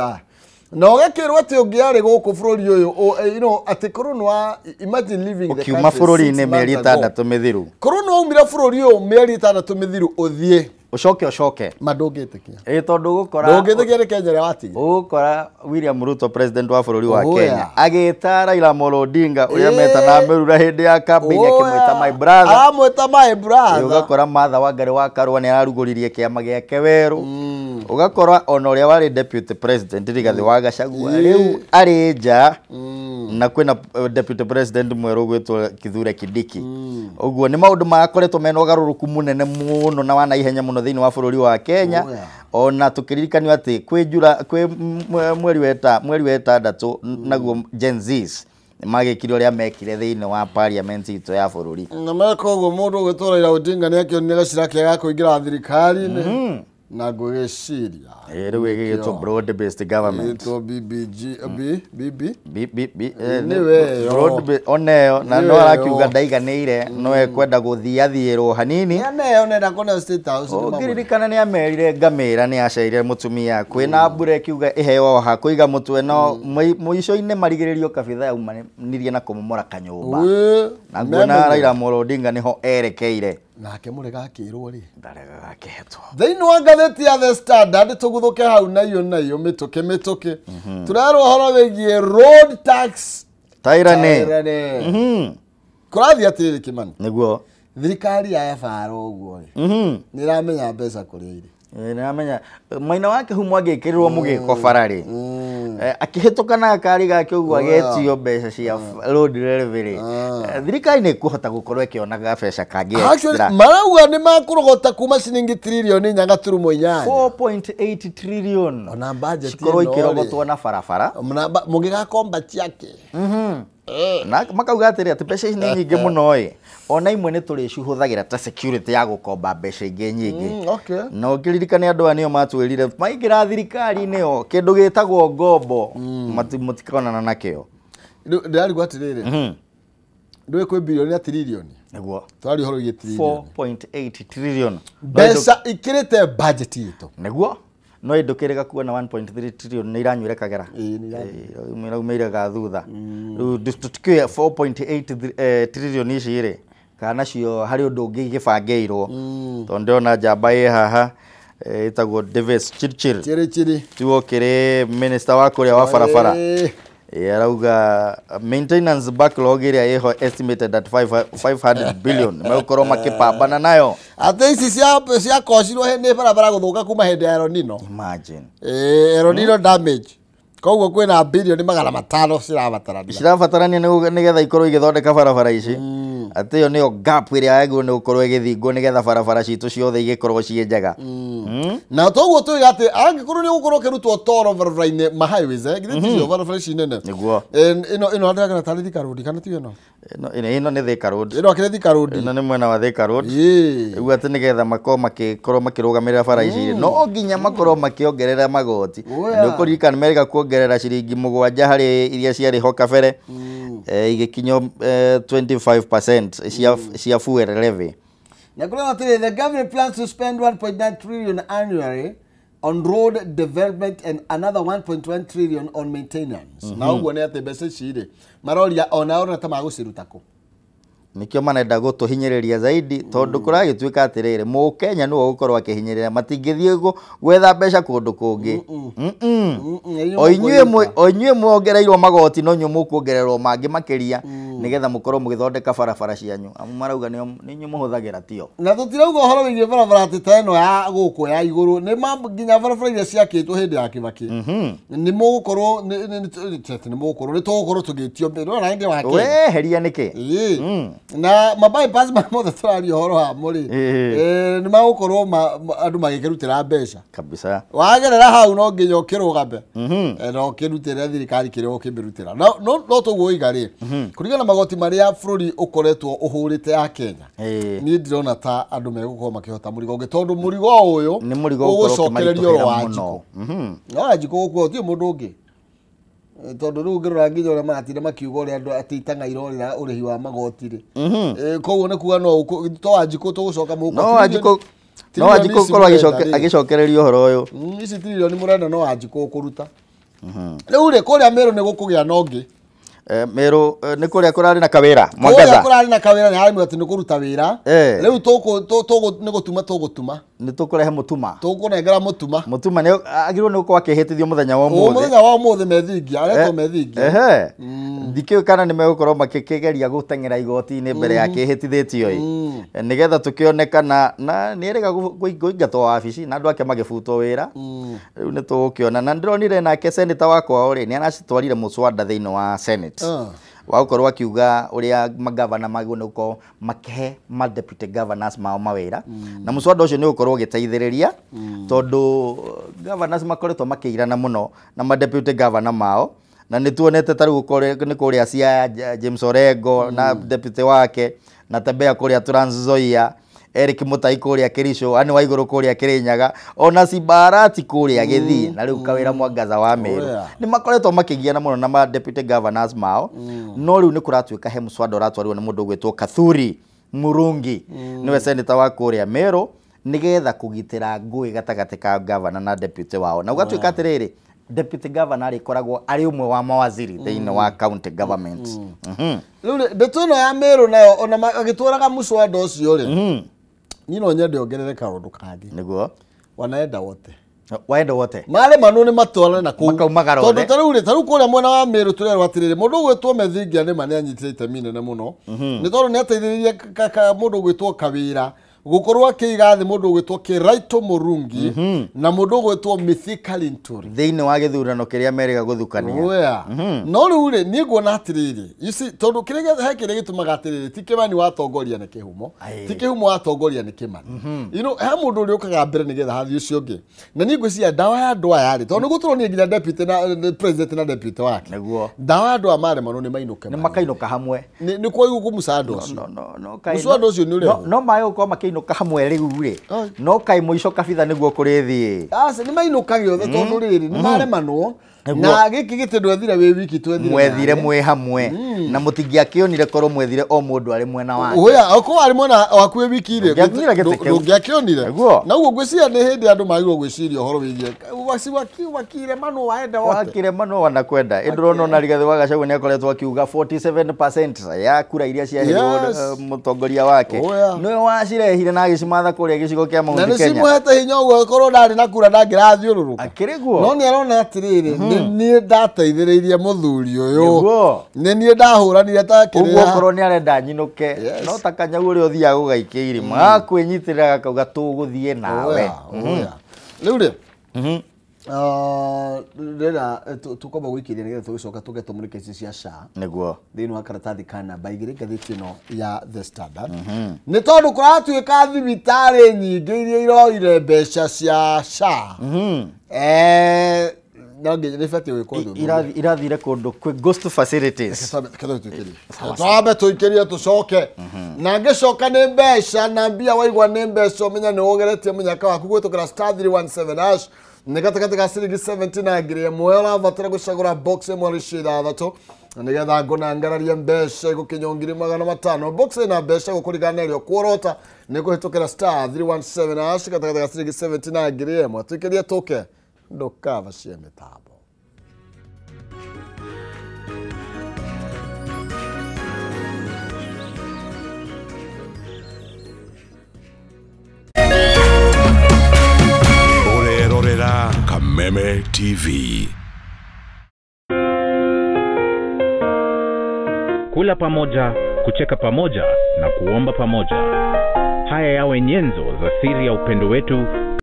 na ũgakĩrwo atĩ ũngĩarĩ gũkũ bũrũri ũyũ, you know, atĩ korwo nĩ wa imagine leaving the country ũkiuma bũrũri-inĩ mĩeri 6 mĩthiru, korwo nĩ waumire bũrũri ũyũ mĩeri 6 mĩthiru ũthiĩ ucoke ucoke ma ndũngĩtĩkia. Ĩ tondũ ũgũkora ndũngĩtĩkia nĩ Kenya ĩrĩa watigire. Ũgũkora William Ruto president wa bũrũri wa Kenya agĩta Raila Amolo Odinga ũrĩa metana Merura hĩndĩ ya campaign akĩmwĩta my brother. Aramwĩta my brother. Ũgakora Martha Wangari wa Karua nĩ ararugũririe kĩama gĩake werũ. Ũgakora ona ũrĩa warĩ deputy president Rigathi wa Gachagua rĩu arĩ nja na kwĩna deputy president mwerũ ũgwĩtwo Kithure Kindiki. Ũguo nĩ maũndũ makoretwo mena ũgarũrũku mũnene mũno na wa naihenya mũno thĩinĩ wa bũrũri wa Kenya. Ona tukĩririkanio atĩ kwĩ njura kwĩ mweri wa ĩtandatũ naguo Gen Zs magĩkire ũrĩa mekire thĩinĩ wa parliament itũ ya bũrũri. Na meka ũguo mũndũ ũgwĩtwo Raila Odinga nĩ akĩonire gacĩra kega ga kũingĩra thirikari-inĩ na ngwĩciria rĩu ĩgĩgĩtwo broad based government, ĩtwo BBG B B B B B B broad oneyo na no arakiuga ndaiganĩire no ekwenda gũthiathiĩrwo hanini. Oneyo nenda kuona State House. Ũngĩririkana nĩ amerire ngamĩra nĩ aceire mũtumia kwĩna mbura ĩkiuga ĩheo ha kũiga mũtwe no mũico-inĩ marigĩrĩrio kabitha yaumanirie na kũmomora kanyũmba na nguona Raila Amolo Odinga nĩho erekeire. Nake mũrega akĩrwo rĩ ndarega gakĩhetwo. Thĩinĩ wa ngathĩti ya The Standard tũguthũke hau naiyo naiyo mĩtũkĩ mĩtũkĩ tũrerwo ũhoro wĩgiĩ road tax tyranny. Kũrathiĩ atĩrĩrĩ Kĩmani, nĩguo thirikari ya bara ũguo rĩ nĩ ĩramenya mbeca kũrĩa irĩ. Nĩramenya maina wake humu agĩkĩrĩrwo mũgĩko bara rĩ akĩhĩtũka na gakari gake ũguo agetio mbeca cia road levy. Thirikari nĩ ĩkũhota gũkorwo ĩkĩona gabeca kangĩ extra. Marauga nĩ makũrogota kuma ciringi tririoni 4.8 4.8 trillion ona budget cikorwo ikĩrogotwo na barabara mũngĩgakomba ciake. Na makauga atĩrĩ atĩ mbeca ici nĩ nyingĩ mũno ĩ ona imwe nĩ tũrĩcihũthagĩra ta security ya gũkomba mbeca ingĩ nyingĩ. Na ũngĩririkane andũ aya nĩo matwĩrire maingĩra thirikari-inĩ ĩyo kĩndũ gĩtagwo ngombo mũtikonana nakĩo. Ndĩrarigwo atĩrĩrĩ, ndũĩ kwĩ bilioni na tririoni nĩguo twaria ũhoro wĩgiĩ tririoni 4.8 trillion mbeca ikĩrĩte budget itũ nĩguo no ĩndũkĩrĩga kuona 1.3 trillion nĩ iranyuire kagera iraumĩire ga thutha rĩu tũtikĩũĩ 4.8 trillion ici rĩ kana nacio harĩ ũndũ ũngĩ igĩbangĩirwo tondũ ndĩrona njamba ĩ haha ĩtagwo Davis Chirchir Chirichiri tiwe ũkĩrĩ minister wa kũrĩa wa barabara arauga maintenance backlog ĩrĩa ĩho estimated at 500 billion megũkorwo makĩpambana nayo. Atĩ ici ciakocirwo nĩ barabara gũthũka kuma hĩndĩ ya El Nino. Imagine El Nino damage Koguo kwĩna bilioni 500 cirabatarania. Cirabatarania nĩgetha ikorwo igĩthondeka barabara ici. Atĩ ĩyo nĩyo gap ĩrĩa yagĩrĩirwo nĩ gũkorwo ĩgĩthingwo nĩgetha barabara citũ ciothe igĩkorwo ciĩ njega. Na toguo tuiga atĩ angĩkorwo nĩ ũgũkorwo ũkĩrutwo toro barabara-inĩ ma highways githĩ ticio barabara ici nene. Nĩguo. Ĩno ĩno andũ tarĩ Thika Road kana tiyo ĩno? Ĩno nĩ Thika Road. Ĩno akĩrĩ Thika Road. Ĩno nĩ mwena wa Thika Road. Rĩu atĩ nĩgetha makorwo makĩkorwo makĩrũgamĩrĩra bara ici no nginya makorwo makĩongerera magoti. Nĩ ũkũririkana merĩga kuongerera ciringi 7 harĩ iria ciarĩ ho kabere igĩkinyio 25% cia fuel levy. Na kuna atĩrĩ, the government plans to spend 1.9 trillion annually on road development and another 1.1 trillion on maintenance. Na ũguo nĩ atĩ mbeca ici rĩ maroria ona ona ta magũciruta kũ. Nikio manenda gũtũhinyĩrĩria zaidi tondũ kũragĩtuĩka atĩrĩrĩ mũkenya nĩwe ũgũkorwo akĩhinyĩrĩra matingĩthiĩ gwetha mbeca kũndũ kũngĩ. O inyuĩ mwongereirwo magoti no inyuĩ mũkuongererwo mangĩ makĩria nĩgetha mũkorwo mũgĩthondeka barabara cianyu. Amu marauga nĩ inyuĩ mũhũthagĩra tio. Na tũtirauga ũhoro wĩgiĩ barabara atĩ ta ĩno ya gũkũ ya igũrũ nĩ nginya barabara iria ciakĩtwo hĩndĩ ya Kibaki. Nĩ mũgũkorwo nĩ tũgũkorwo tũgĩtio mbere na hĩndĩ wa Kenya. Weheria nĩkĩ? Na mabypass ma mothe tũraria ũhoro wa mo rĩ nĩ magũkorwo andũ magĩkĩrutĩra mbeca kabisa. Wagerera hau no nginya ũkĩrũgame na ũkĩrutĩre thirikari kĩrĩa ũkĩmĩrutĩra. No tũguo rĩ kũringana na magoti marĩa bũrũri ũkoretwo ũhũrĩte ya Kenya niĩ ndirona ta andũ megũkorwo makĩhota mũrigo ũngĩ tondũ mũrigo ũyũ nĩ mũrigo ũgũcokererio oro Wanjikũ. No Wanjikũ gũkua gũtirĩ mũndũ ũngĩ tondũ rĩu ũngĩrora nginya ũrĩa maratinda makiuga ũrĩa andũ atĩ itang'a irorĩra ũrĩhi wa magoti rĩ koguo nĩ kuga no to Wanjikũ tũgũcoka mũhuko. No Wanjikũ korwo agĩcokereria ũhoro ũyũ. Ici trilioni mũrenda no Wanjikũ ũkũruta. Rĩu rĩ kũrĩa Meru nĩ gũkũgĩa na ũngĩ. Meru nĩ kũrĩa kũrarĩ na kawĩra Mwangaza. Kũrĩa kũrarĩ na kawĩra nĩ harĩ atĩ nĩ kũruta wĩra. Rĩu nĩ gũtuma tũgũtuma. Nĩ tũkũrehe mũtuma. Tũkũnengera mũtuma. Mũtuma nĩ agĩrĩirwo nĩ gũkorwo akĩhĩtithio mũthenya wa ũmũthĩ. Mũthenya wa ũmũthĩ Methingia, aretwo Methingia. Ndikĩũĩ kana nĩ megũkorwo makĩgeria gũteng'era igoti-inĩ mbere ya kĩhĩtithĩtio ĩ. Nĩgetha tũkĩone kana na nĩ erĩga kũingatwo wabici na andũ ake magĩbutwo wĩra. Rĩu nĩ tũgũkĩona na ndĩronire nake senator wa kwao rĩ nĩ aracitwarire mũswada thĩinĩ wa Senate. Wa gũkorwo akiuga ũrĩa magavana magĩrĩirwo nĩ gũkorwo makĩhe ma deputy governors mao mawĩra. Na mũswada ũcio nĩ ũgũkorwo ũgĩteithĩrĩria tondũ governors makoretwo makĩirana mũno na ma deputy governor mao. Na nĩ tuonete ta rĩu nĩ kũrĩa Siaya James Orengo na deputy wake na Tembea kũrĩa Trans Nzoia, Eric Mutai kũrĩa Kericho, Anne Waigũrũ kũrĩa Kirinyaga, ona Simbarati kũrĩa Gĩthii, na rĩu Kawĩra Mwangaza wa Meru. Nĩ makoretwo makĩgiana mũno na ma deputy governors mao. No rĩu nĩ kũratuĩka he mũswada ũratwarirwo nĩ mũndũ ũgwĩtwo Kathuri Murungi nĩwe senator wa kũrĩa Meru nĩgetha kũgitĩra ngũĩ gatagatĩ ka governor na deputy wao. Na ũgatuĩka atĩrĩrĩ deputy governor arĩkoragwo arĩ ũmwe wa mawaziri thĩinĩ wa county government. Rĩu ndeto ĩno ya Meru nayo ona agĩtwaraga mũswada ũcio rĩ niĩ no nyende ongerere kaũndũ kangĩ. Nĩguo. Wanaenda wote. Waenda wote. Maremanwo nĩ matwarane na kũu. Makaumagara othe. Tondũ ta rĩu rĩ ta rĩu kũrĩa mwena wa Meru tũrerwo atĩrĩrĩ mũndũ ũgwĩtwo Methingia nĩ ma nĩ anyitire itemi inene mũno. Nĩ tondũ nĩ ateithĩrĩirie mũndũ ũgwĩtwo Kawĩra gũkorwo akĩiga thĩ mũndũ ũgwĩtwo Kiraito Murungi na mũndũ ũgwĩtwo Mithika Linturi thĩinĩ wa gĩthurano kĩrĩa merĩga gũthukania. No rĩu rĩ niĩ nguona atĩrĩrĩ you see tondũ kĩrĩa he kĩrĩa gĩtũmaga atĩrĩrĩ ti Kĩmani watongoria nĩ Kĩhumo ti Kĩhumo watongoria nĩ Kĩmani. You know he mũndũ ũrĩa ũkaga mbere nĩgetha hathiĩ ũcio ũngĩ. Na niĩ ngwĩciria ndawa ya andũ aya rĩ tondũ nĩ gũtũronire nginya deputy na president na deputy wake. Nĩguo. Ndawa ya andũ aya maremanwo nĩ mainũke. Nĩ makainũka hamwe. Nĩ kwa kũmũcanda ũcio. Mũcanda ũcio nĩ ũrehwo. No magũkorwo makĩinũka hamwe rĩu rĩ no kaĩ mũico kabitha nĩguo kũrĩthiĩ. Aca nĩ mainũkage othe tondũ rĩrĩ nĩ maremanwo na gĩkĩ gĩtĩ ndwethire wĩ wiki twethire mwethire mwĩ hamwe na mũtingĩakĩonire korwo mwethire o mũndũ arĩ mwena wake. Oya okorwo arĩ mwena waku wĩ wiki rĩ ndũngĩakĩonire. Na ũguo ngwĩciria nĩ hĩndĩ andũ magĩrĩirwo gwĩciria ũhoro wĩgiĩ wakiremanwo waenda wote. Wakiremanwo wanakwenda. Ĩndĩrona ona Rigathĩ wa Gachagua nĩ akoretwo akiuga 47% ya kura iria ciaheirwo mũtongoria wake nĩwe wacirehire na agĩcimatha kũrĩa gĩcigo kĩa Mount Kenya. Na nĩcimũhete hinya ũguo korwo ndarĩ na kura ndangĩrathiũrũrũka. Akĩrĩ guo. No nĩ arona atĩrĩrĩ nĩ ndateithĩrĩirie mũthuri ũyũ. Nĩ niĩ ndahũranire ta kĩrĩa. Ũguo okorwo nĩ arenda nyinũke no ta kanyau ũrĩa ũthiaga gũgaikia irima akwĩnyitĩrĩra gakauga tũgũthiĩ nawe. Rĩu rĩ Rĩra tũkwamba gwĩkĩria nĩgetha tũgĩcoka tũke tũmũrĩke ici cia SHA nĩguo thĩinĩ wa karatathi ka namba 2 ngathĩti ĩno ya The Standard. Nĩ tondũ kũratuĩka thibitarĩ nyingĩ iria iroire mbeca cia SHA. No nginya nĩ ibatiĩ gwĩkwo ũthuthuria. Irathire kũndũ kwĩ ghost facilities. Twambe tũikĩrie tũcoke. Na ngĩcoka nĩ mbeca na mbia waigua nĩ mbeca ũmenya nĩ wogeretie mũnyaka waku gwĩtũkĩra star 317 hash nĩ gatagatĩ ka ciringi 70 na ngiri ĩmwe ũrabatara gũcagũra box ĩmwe harĩ icio ithathatũ nĩgetha ngona ngararie mbeca igũkinya 500,000. Box ĩna mbeca gũkũringana na ĩrĩa ũkuorota nĩ kũhĩtũkĩra star 317 hash gatagatĩ ka ciringi 70 na ngiri ĩmwe. Tũikĩrie tũke ndũkaba cia mĩtambo. Orerorera Kameme TV. Kula pamoja, kucheka pamoja na kuomba pamoja. Haya yawe nyenzo za siri ya upendo wetu